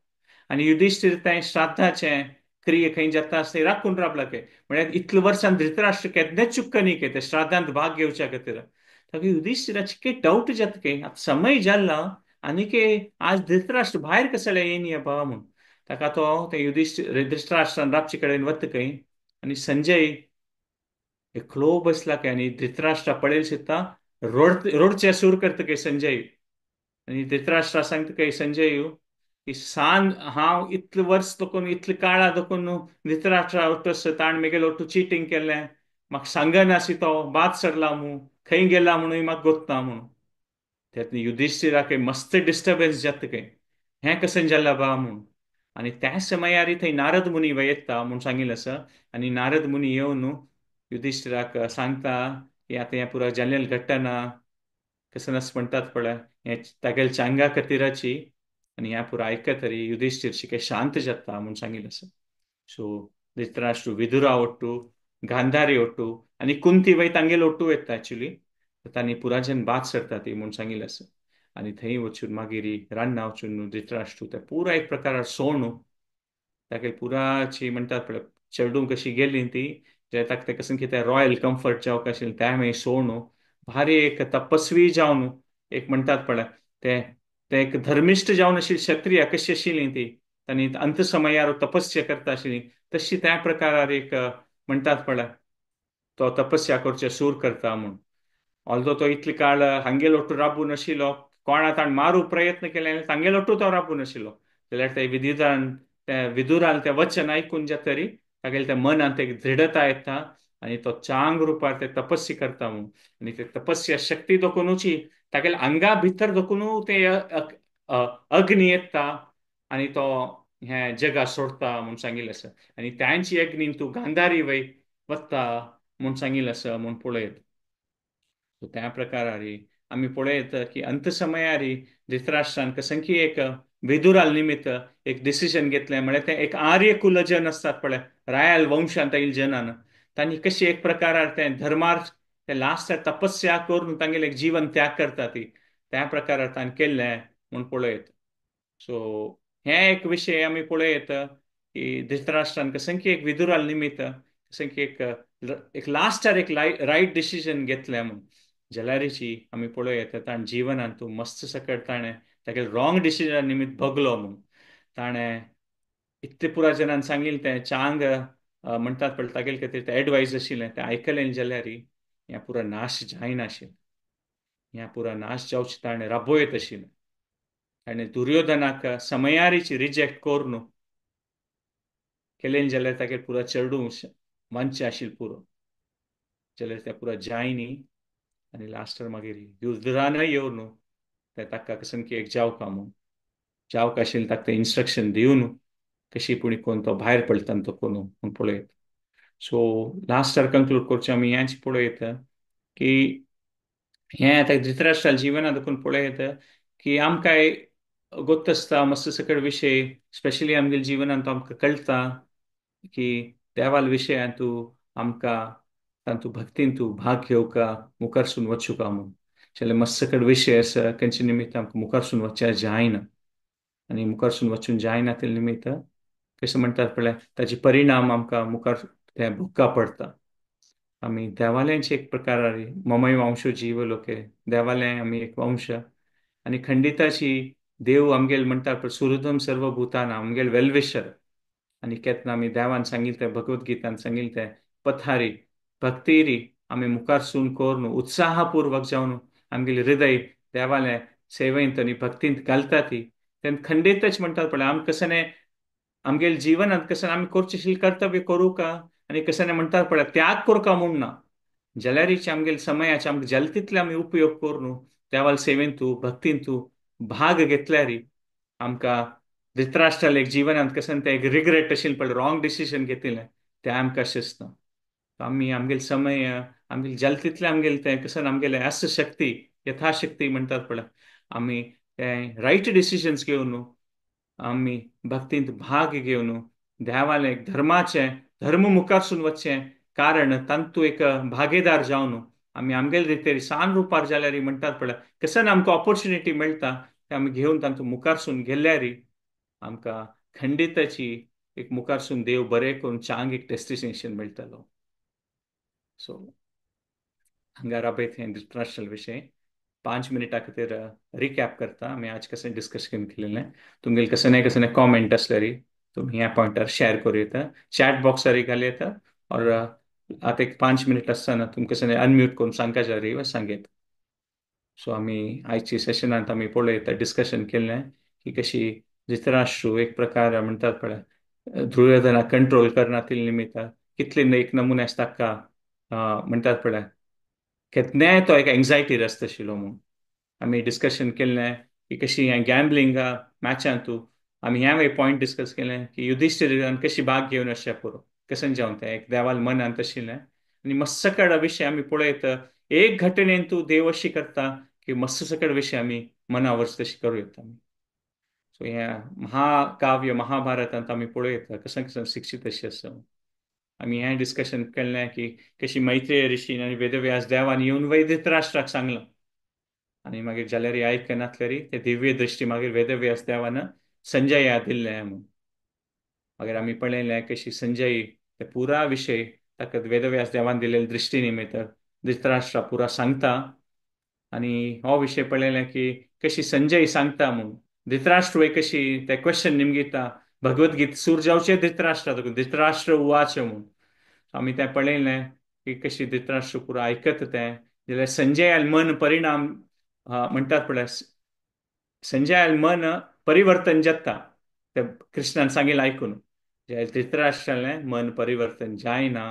आनी युधिश्ठीर तें श्राद्धाचें क्रिये खंय जाता आसता राखून रावला खंय म्हळ्यार इतले वर्सान धृतराष्ट्र केन्नाच चुक्क न्ही खंय ते श्राद्धांत भाग घेवच्या खातीर. ताका युधिश्ठिराचे कितें डावट जाता खंय आतां समय जाला आनी के आज धृतराष्ट्र भायर कसले येयनी बाबा म्हूण. ताका तो ते युधिश्ठिर धृतराष्ट्रान राबचे कडेन वता खंय आनी संजय एकलो बसला खंय आनी धृतराष्ट्रा पळयल सुद्दां रोडचें सूर करता खंय संजय. आनी धृतराष्ट्रा सांगता खंय संजय की सान हांव इतले वर्स दखून इतले काळा दखून धृतराष्ट्रा ओट्टो ताण मेगेलो ओट्टू चिटींग केलें म्हाका सांगनाशी तो बाद सरला म्हूण खंय गेला म्हणून म्हाका गोत्ता म्हणून. त्यातून युधिश्ठिराक मस्त डिस्टर्बन्स जाता खंय हें कशें जालां बा म्हूण. आनी त्या समयार थंय नारद मुनी येता म्हूण सांगिल्लें आसा. आनी नारद मुनी येवन युधिश्ठिराक सांगता की आतां हें पुरा जाल्लें घडटना कसं नस म्हणटात पळय हें तागेल्या चांगा खातीराची. आनी ह्या पुरा आयकत तरी युधिश्ठीर शिके शांत जाता म्हूण सांगिल्लें आसा. सो धृतराष्ट्र विदुरा ओट्टू गांधारी ओट्टू आनी कुंती वय तांगेलो ओट्टू येता एक्चुली तांणी पुराजन बाद सरता ती म्हूण सांगिल्लें आसा. आनी थंय वचून मागीर रान्ना वचून धृतराष्ट्र ते पुरा एक प्रकार सोणू ताका पुराची म्हणटात पळय चेडूं कशी गेली ती जे ताका ते कसं कितें रॉयल कम्फर्ट जावंक आशिल्लें तें मागीर सोणू भारी एक तपस्वी जावन एक म्हणटात पळय ते ते एक धर्मिश्ट जावन अशी क्षत्रिय कशी आशिल्ली ती आनी अंत समयार तपस्या करता आशिल्ली तशी त्या प्रकारार एक म्हणटात पळय तो तपस्या करचे सूर करता म्हूण. ऑल्दो तो इतले काळ हांगेल ओट्टू राबून आशिल्लो, कोणा ताणें मारू प्रयत्न केले तांगेल ओट्टू तो राबून आशिल्लो, जाल्यार ते विधिदान त्या विदुरान तें वचन आयकून जातरी तागेले त्या मनांत एक दृढता येता आनी तो चांग रुपार ते तपस्या करता म्हूण. आनी ते तपस्या शक्ती दोखुनूची तागेले आंगा भितर दोखून ते अग्नी येता आनी तो हें जगा सोडता म्हूण सांगिल्लें आसा. आनी तांची अग्नी तूं गांधारी वय वता म्हूण सांगिल्लें आसा म्हूण पळयत. त्या प्रकारारी आमी पळयत की अंत समयारी धृतराष्ट्रान कसंकी एक विदुराल निमित्त एक डिसिजन घेतलें, म्हळ्यार तें एक आर्य कुलजन आसतात पळय रायल वंशांत येयल जनान तांणी कशी एक प्रकारार तें धर्मार ते लास्ट तपस्या करून तांगेलें एक जीवन त्याग करता ती त्या प्रकारार तांणी केल्लें म्हूण पळयत. सो हें एक विशय आमी पळयत की धृतराष्ट्रान कसंकी एक विदुराल निमित्त कसंकी एक एक लास्टार एक रायट डिसिजन घेतलें म्हूण. जाल्यारीची आमी पळयत ताणें जिवनांत तूं मस्त सकट ताणें तागेलें रॉंग डिसिजन निमित्त भोगलो म्हूण. ताणें इतले पुरा जनान सांगिल्लें तें चांग म्हणटात पळय तागेले खातीर तें एडवायज आशिल्लें तें आयकलें जाल्यार ह्या पुरा नाश जायनाशिल्लें, ह्या पुरा नाश जावचें ताणें राबयत आशिल्लें. ताणें दुर्योधनाक समयारीची रिजेक्ट करून केलें जाल्यार तागेर पुरा चेडूं वांचें आशिल्लें पुरो, जाल्यार तें पुरा जायनी. आनी लास्टार मागीर युद्धरानय येवन ते ताका कसंकी एक जावका म्हूण जावका आशिल्लें ताका तें इन्स्ट्रक्शन दिवन कशी पूण कोण तो भायर पडटा तो कोण म्हूण पळयत. सो लास्टार कंक्लूड करचें आमी हेंच पळयत की हें आतां धृतराष्ट्राच्या जिवनांत देखून पळयत की आमकां गोत्त आसता मस्त सकट विशय स्पेशली आमगेल्या जिवनांत आमकां कळटा की देवाल विशयांत आमकां तातूंत भक्तीन तूं भाग घेवका मुखारसून वचूका म्हूण. जाल्यार मस्त सकट विशय आसा खंयचे निमित्त आमकां मुखारसून वचचें जायना आनी मुखारसून वचून जायना ते निमित्त कशें म्हणटात पळय ताजे परिणाम आमकां मुखार ते भोगका पडटा. आमी देवालयांचे एक प्रकार ममय वंश जीव लोके देवालय आमी एक वंश आनी खंडिताची देव आमगेल म्हणटा पळय सुहृदम सर्वभूताना आमगेल वेलविशर. आनी केन्ना आमी देवान सांगिल्लें तें भगवद्गीतान सांगिल्लें तें पथारी भक्तीरी आमी मुखारसून करून उत्साहपूर्वक जावन आमगेलें हृदय देवालें सेवेंत आनी भक्तींत घालता ती तेन्ना खंडीतच म्हणटात पळय आमी कशें आमगेले जिवनांत कशें आमी करचें कर्तव्य करूं का आनी कशें म्हणटात पळय त्याग करूं म्हूण ना, जाल्यारीच आमगेले समयाचे आमकां जाता तितले आमी उपयोग करून देवाले सेवेंतू भक्तींतू भाग घेतल्यार आमकां धृतराष्ट्राले एक जिवनांत कशें तें एक रिग्रेट आशिल्लें पळय रॉंग डिसिजन घेतिल्लें तें आमकां शिस्त. आमी आमगेले समय आमगेले जाता तितलें आमगेलें तें कशें आमगेलें आस शक्ती यथाशक्ती म्हणटात पळय आमी तें रायट डिसिजन्स घेवन आमी भक्तींत भाग घेवन देवालें धर्माचें धर्म मुखारसून वचचें कारण तांतू एक भागीदार जावन आमी आमगेले रितीर सान रुपार जाल्यार म्हणटात पळय कशें आमकां ऑपोर्चुनिटी मेळटा तें आमी घेवन तांतू मुखारसून गेल्यार आमकां खंडिताची एक मुखारसून देव बरें करून चांग एक डेस्टिनेशन मेळटलो. सो हांगा राबयत हें धृतराष्ट्र विशय 5 मिनटां खातीर रिकॅप करता. आमी आज कशें डिस्कशन केलेलें तुमगेले कशें ना कशें कॉमेंट आसल्यार तुमी ह्या पॉयंटार शेअर करूं येता, चॅट बॉक्सार घालूं येता और आतां एक 5 मिनट आसतना तुमकां कशें अनम्यूट करून सांगता जाल्यार सांगयत. सो आमी आयच्या सेशनांत आमी पळयता डिस्कशन केलें की कशी धृतराष्ट्र एक प्रकार म्हणटात पळय दुर्योधना कंट्रोल करना तिले निमित्त कितले एक नमुने आसता ताका म्हणटात पळय केन्नाय तो एक एन्जायटी आसता आशिल्लो म्हूण. आमी डिस्कशन केलें की कशी हें गॅम्बलिंग मॅचांतू आमी ह्या वेळी पॉयंट डिस्कस केलें की युधिश्ठिरान कशी भाग घेवन अशें पुरो कशें जावन तें एक देवाल मनांत आशिल्लें. आनी मस्त सकड विशय आमी पळयत एक घटनेन तूं देव अशी करता की मस्त सकड विशय आमी मनावर तशी करूं येता. सो ह्या महाकाव्य महाभारतांत आमी पळयता कशें कशें शिक्षीत अशें आसा. आमी हें डिस्कशन केलें की कशी मैत्रेय ऋषीन आनी वेदव्यास देवान येवन वय धृतराष्ट्राक सांगलां आनी मागीर जाल्यार आयकनातल्यारी ते दिव्य दृश्टी मागीर वेदव्यास देवान संजया दिल्लें म्हूण. मागीर आमी पळयलें कशी संजय ते पुरा विशय ताका वेदव्यास देवान दिलेले दृश्टी निमित्त धृतराष्ट्रा पुरा सांगता. आनी हो विशय पळयलें की कशी संजय सांगता म्हूण धृतराष्ट्र कशी ते क्वेश्चन निमगिता भगवद्गीता सूर जावचें धृतराष्ट्रा धृतराष्ट्र उवाच म्हूण. आमी तें पळयलें की कशी धृतराष्ट्र पुरा आयकता तें जाल्यार संजयाल मन परिणाम म्हणटात पळय संजयाल मन परिवर्तन जाता ते कृष्णान सांगिल्लें आयकून. धृतराष्ट्रालें मन परिवर्तन जायना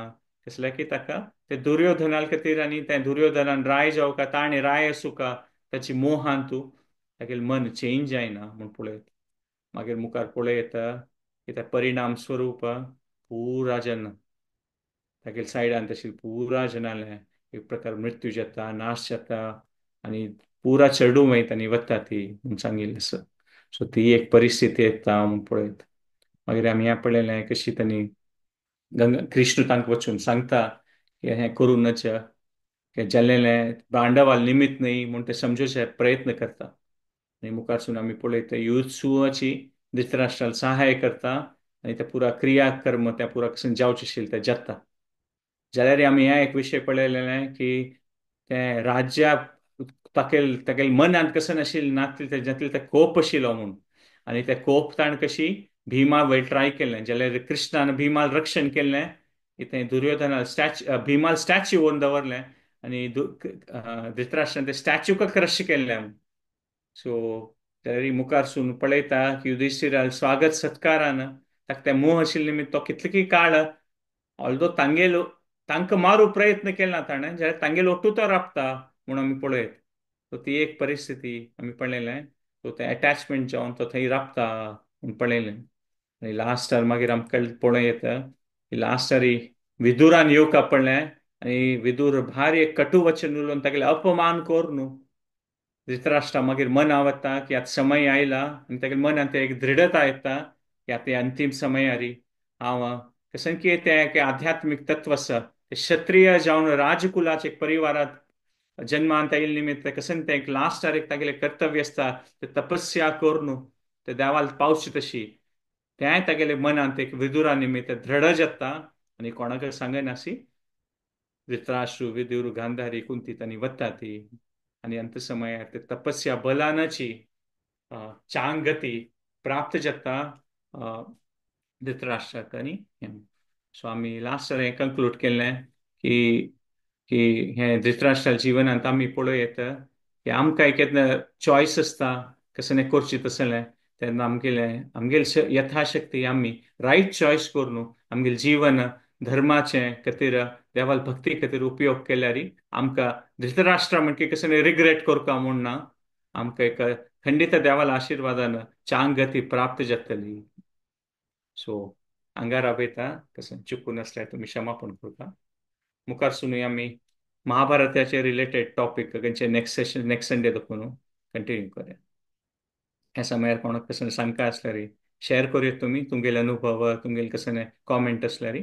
कसलें की ताका ते दुर्योधना खातीर आनी तें दुर्योधनान राय जावका ताणें राय आसूका ताची मोहान तूं तागेलें मन चेंज जायना म्हूण पळयता. मागीर मुखार पळयता की ते परिणाम स्वरूप पुरा जन तागेले सायडान तशी पुरा जनालें एक प्रकार मृत्यू जाता नाश जाता आनी पुरा चेडूं वयता आनी वता ती म्हूण सांगिल्लें आसा. सो ती एक परिस्थिती येता म्हूण पळयता. मागीर आमी हें पळयलें कशी तांणी गंगा कृष्ण तांकां वचून सांगता की हें करूं नच की जाल्लें पांडवाल निमित्त न्ही म्हूण ते समजूचे प्रयत्न करता. आनी मुखारसून आमी पळयता युत्सुवाची धृतराष्ट्राक सहाय करता आनी ते पुरा क्रियाकर्म त्या पुरा कशें जावचें आशिल्लें तें जाता. जाल्यार आमी हें एक विशय पळयलें की तें राज्या ताकेल तागेले मनांत कशें नाशिल्लें नातलें तेज्यांतलें तें कोप आशिल्लो म्हूण आनी तें कोप ताणें कशी भीमा वयर ट्राय केलें जाल्यार कृष्णान भीमाल रक्षण केलें की तें दुर्योधना स्टॅच्यू भीमाल स्टॅच्यू व्हरून दवरलें आनी धृतराष्ट्रान ते स्टॅच्यूका क्रश केल्लें. सो जाल्यार मुखारसून पळयता की युधिश्ठिराल स्वागत सत्कारान ताका तें मोह आशिल्ले निमित्त तो कितले काळ ऑल्दो तांगेलो तांकां मारू प्रयत्न केला ताणें जाल्यार तांगेलो ओटू तो राबता म्हूण आमी पळयत. सो ती एक परिस्थिती आमी पळयलें. सो तें एटॅचमेंट जावन तो थंय राबता म्हूण पळयलें. आनी लास्टार मागीर आमकां पळोवं येता की लास्टार विदुरान येवका पडलें आनी विदूर भारी एक कटुवचन उलोवन तागेले अपमान करून धृतराष्ट्रा मागीर मना वता की आतां समय आयला आनी तागेले मनांत एक दृढता येता की आतां अंतीम समयारी हांव कशें की तें एक आध्यात्मीक तत्व आसा क्षत्रिय जावन राजकुलाचे एक परिवारांत जन्मांत आयिल्ले निमित्त कशें तें एक लास्टार एक तागेलें कर्तव्य आसता ते तपस्या करून ते देवाल पावचे तशी तेंय तागेले मनांत एक विदुरा निमित्त दृढ जाता आनी कोणाक सांगनासी धृतराष्ट्र विदुर गांधारी कुंती तांणी वता ती आनी अंत समयार ते तपस्या बलानाची चांग गती प्राप्त जाता धृतराष्ट्राक. आनी सो आमी लास्ट हें कंक्लूड केल्लें की की हें धृतराष्ट्रा जिवनांत आमी पळोवं येता की आमकां एक केन्ना चॉयस आसता कशें करची तसलें तेन्ना आमगेलें आमगेले यथाशक्ती आमी रायट चॉयस करून आमगेलें जीवन धर्माचें खातीर देवाल भक्ती खातीर उपयोग केल्यार आमकां धृतराष्ट्रा म्हणकी कशें रिग्रेट करता म्हूण ना आमकां एक खंडीत देवाल आशिर्वादान चांग गती प्राप्त जातली. सो हांगा राबयता कशें चुकून आसल्यार तुमी क्षमापण करता. मुखार सुनूय आमी महाभारताचे रिलेटेड टॉपीक खंयचे नेक्स्ट सेशन नेक्स्ट संडे दाखोवन कंटिन्यू करूया. ह्या समयार कोणाक कशें सांगता आसल्यार शेअर करूया तुमी तुमगेले अनुभव तुमगेले कशें कॉमेंट आसल्यार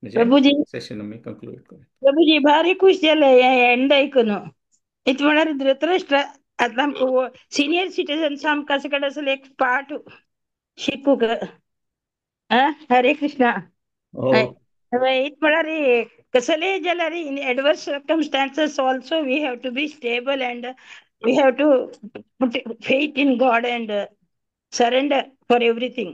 प्रभुजी सेशन आमी कंक्लूड करूया. प्रभुजी भारी खुश जालें हें एंड आयकून. इत म्हळ्यार धृतराष्ट्र आतां आमकां सिनियर सिटीजन्स आमकां कडेन आसले एक पाठ शिकूंक. हरे कृष्णा. इत म्हळ्यार कसलेय जाल्यार in adverse circumstances also we have to be stable and we have to put faith in God and surrender for everything.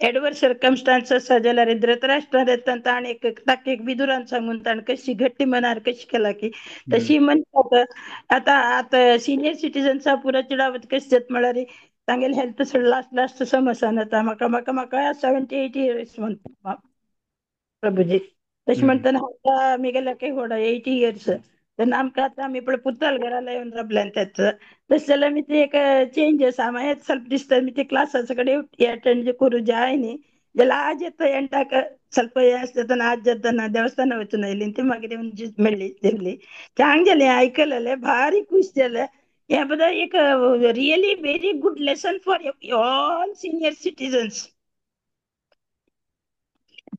Adverse circumstances जाल्यार धृतराष्ट्रान येता ताणें एक ताका एक विदुरान सांगून ताणें कशी घट्टी मनार कशी केला की तशी म्हणटात. आतां आतां सिनियर सिटीजन्सा पुरो चिडावत कशें जाता म्हळ्यार तांगेले हेल्थ लास्ट लास्ट समसान जाता. म्हाका म्हाका म्हाका 78 इयर्स म्हणटा प्रभुजी. तशें म्हणटना आतां आमी गेल्या व्हड 80 इयर्स तेन्ना आमकां आतां आमी पळय पुताल घरा येवन राबल्यान तेच तशें जाल्यार आमी ते एक चेंज आसा मागीर ಸ್ವಲ್ಪ दिसता आमी ते क्लासाचे कडेन अटेंड करूं जाय न्ही जाल्यार आज येता एंडाक ಸ್ವಲ್ಪ हें आसता आज जाताना देवस्थाना वचून आयली ती मागीर येवन मेळ्ळी जेवली चांग जालें आयकलें भारी खूश जालें. हें बद्दल एक really very good lesson for all senior citizens.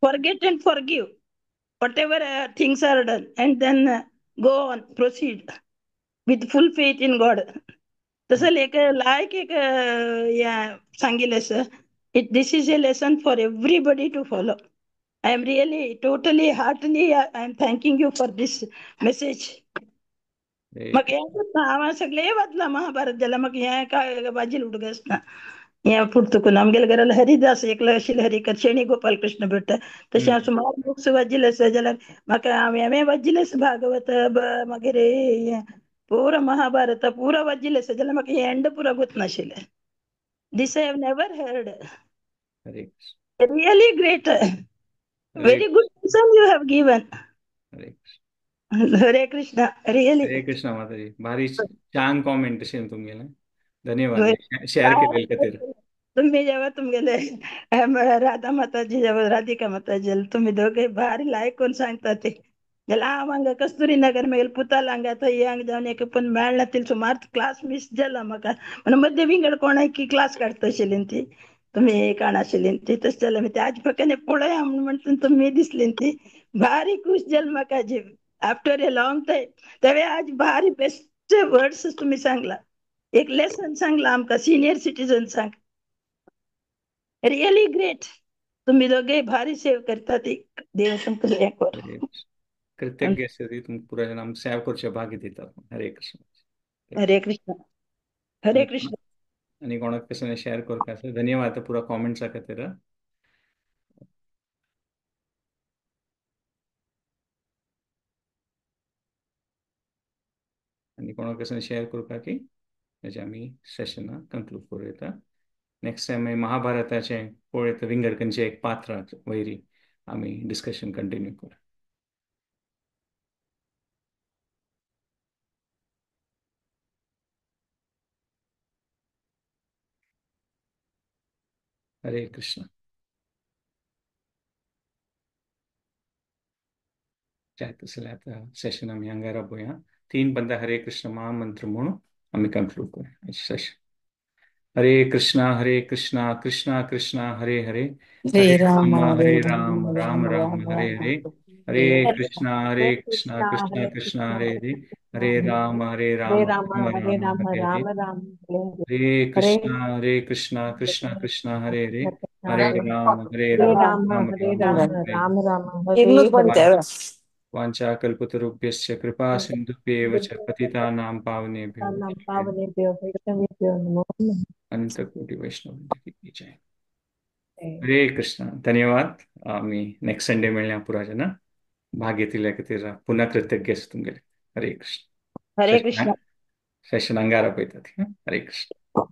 Forget and forgive whatever things are done and then go on, proceed. With full faith in God. तसं एक लायक एक या सांगितलं sir. It this is a lesson for everybody to follow. I am really totally heartily I am thanking you for this message. म्हाका हें हांव सगळें वाचलां महाभारत जाल्यार म्हाका हें काय वाजील उडगस ना. हें पुर्तुकून आमगेल्या घरान हरिदास एकलो आशिल्लो हरिकर शेणी गोपाल कृष्ण भट, तशें हांव सुमार बुक्स वाचिल्ले आसा. जाल्यार म्हाका हांवें वाचिल्लें आसा भागवत, मागीर हें पुरा महाभारत पुरा वाचिल्लें आसा. जाल्यार म्हाका हें एंड पुरा गोत नाशिल्लें. This I have never heard. Really great, very good lesson you have given. Hare Krishna. Really Hare Krishna Mataji, भारी छान कॉमेंट अशें तुमगेलें, धन्यवाद शेअर केलेले खातीर. तुम्ही जेव्हा तुमगेले राधा माताजी, जेव्हा राधिका माताजी, तुम्ही दोघे भारी लायक कोण सांगता ते. जाल्यार हांव हांगा कस्तुरी नगर मागीर पुताल हांगा थंय हांगा जावन एक पण मेळना सुमार क्लास मिस जाला म्हाका. म्हणून मध्य विंगड कोणाकी क्लास काडटा आशिल्ली ती, तुम्ही काण आशिल्ली ती. तशें जालें ते आज फक्त पळया म्हूण म्हणटा तुमी दिसली ती भारी खुश जाल म्हाका जी आफ्टर ए लॉंग टायम. तेवे आज भारी बेस्ट वर्ड्स तुम्ही सांगला, एक लेसन सांगला आमकां सिनियर सिटीजन्सांक. रियली ग्रेट, तुम्ही दोघे भारी सेव करता ती. देव तुमकां हें करूं. कृतज्ञ आसा तुमकां पुराय आमकां सेवा करचे भाग्य दितात. हरे कृष्ण. हरे कृष्ण. हरे कृष्ण. आनी कोणाक कसं शेअर करपाक आसा. धन्यवाद पुरा कॉमेंट्सा खातीर. आनी कोणाक कसं शेअर करपाक की हेजे आमी सेशनाक कंक्लूड करूं येता. नेक्स्ट टायम मागीर महाभारताचें पळयता विंगड खंयचें एक पात्र वयरी आमी डिस्कशन कंटिन्यू करूं. हरे कृष्ण. जाय तसलें आतां सेशन आमी हांगा राबोवया. 3 बंदा हरे कृष्ण महामंत्र म्हणून आमी कंक्लूड करूया सेशन. हरे कृष्णा हरे कृष्णा कृष्णा कृष्णा हरे हरे, हरे राम हरे राम राम राम हरे हरे, हरे कृष्णा हरे कृष्णा कृष्णा कृष्णा हरे हरे, हरे राम हरे राम राम राम हरे हरे, हरे कृष्णा हरे कृष्णा कृष्णा कृष्णा हरे हरे, हरे राम हरे राम राम राम हरे हरे. वाञ्छा कल्पतरुभ्यश्च कृपा सिन्धुभ्येव च पतितानां पावनेभ्यो अनंत कोटि वैष्णव की जय. हरे कृष्ण. धन्यवाद. आमी नेक्स्ट संडे मेळया पुरा जना भाग घेतिल्ल्या खातीर पुन्हा कृतज्ञ आसा तुमगेले. हरे कृष्ण. हरे कृष्ण. सेशन अंगारा पळयतात. हरे कृष्ण.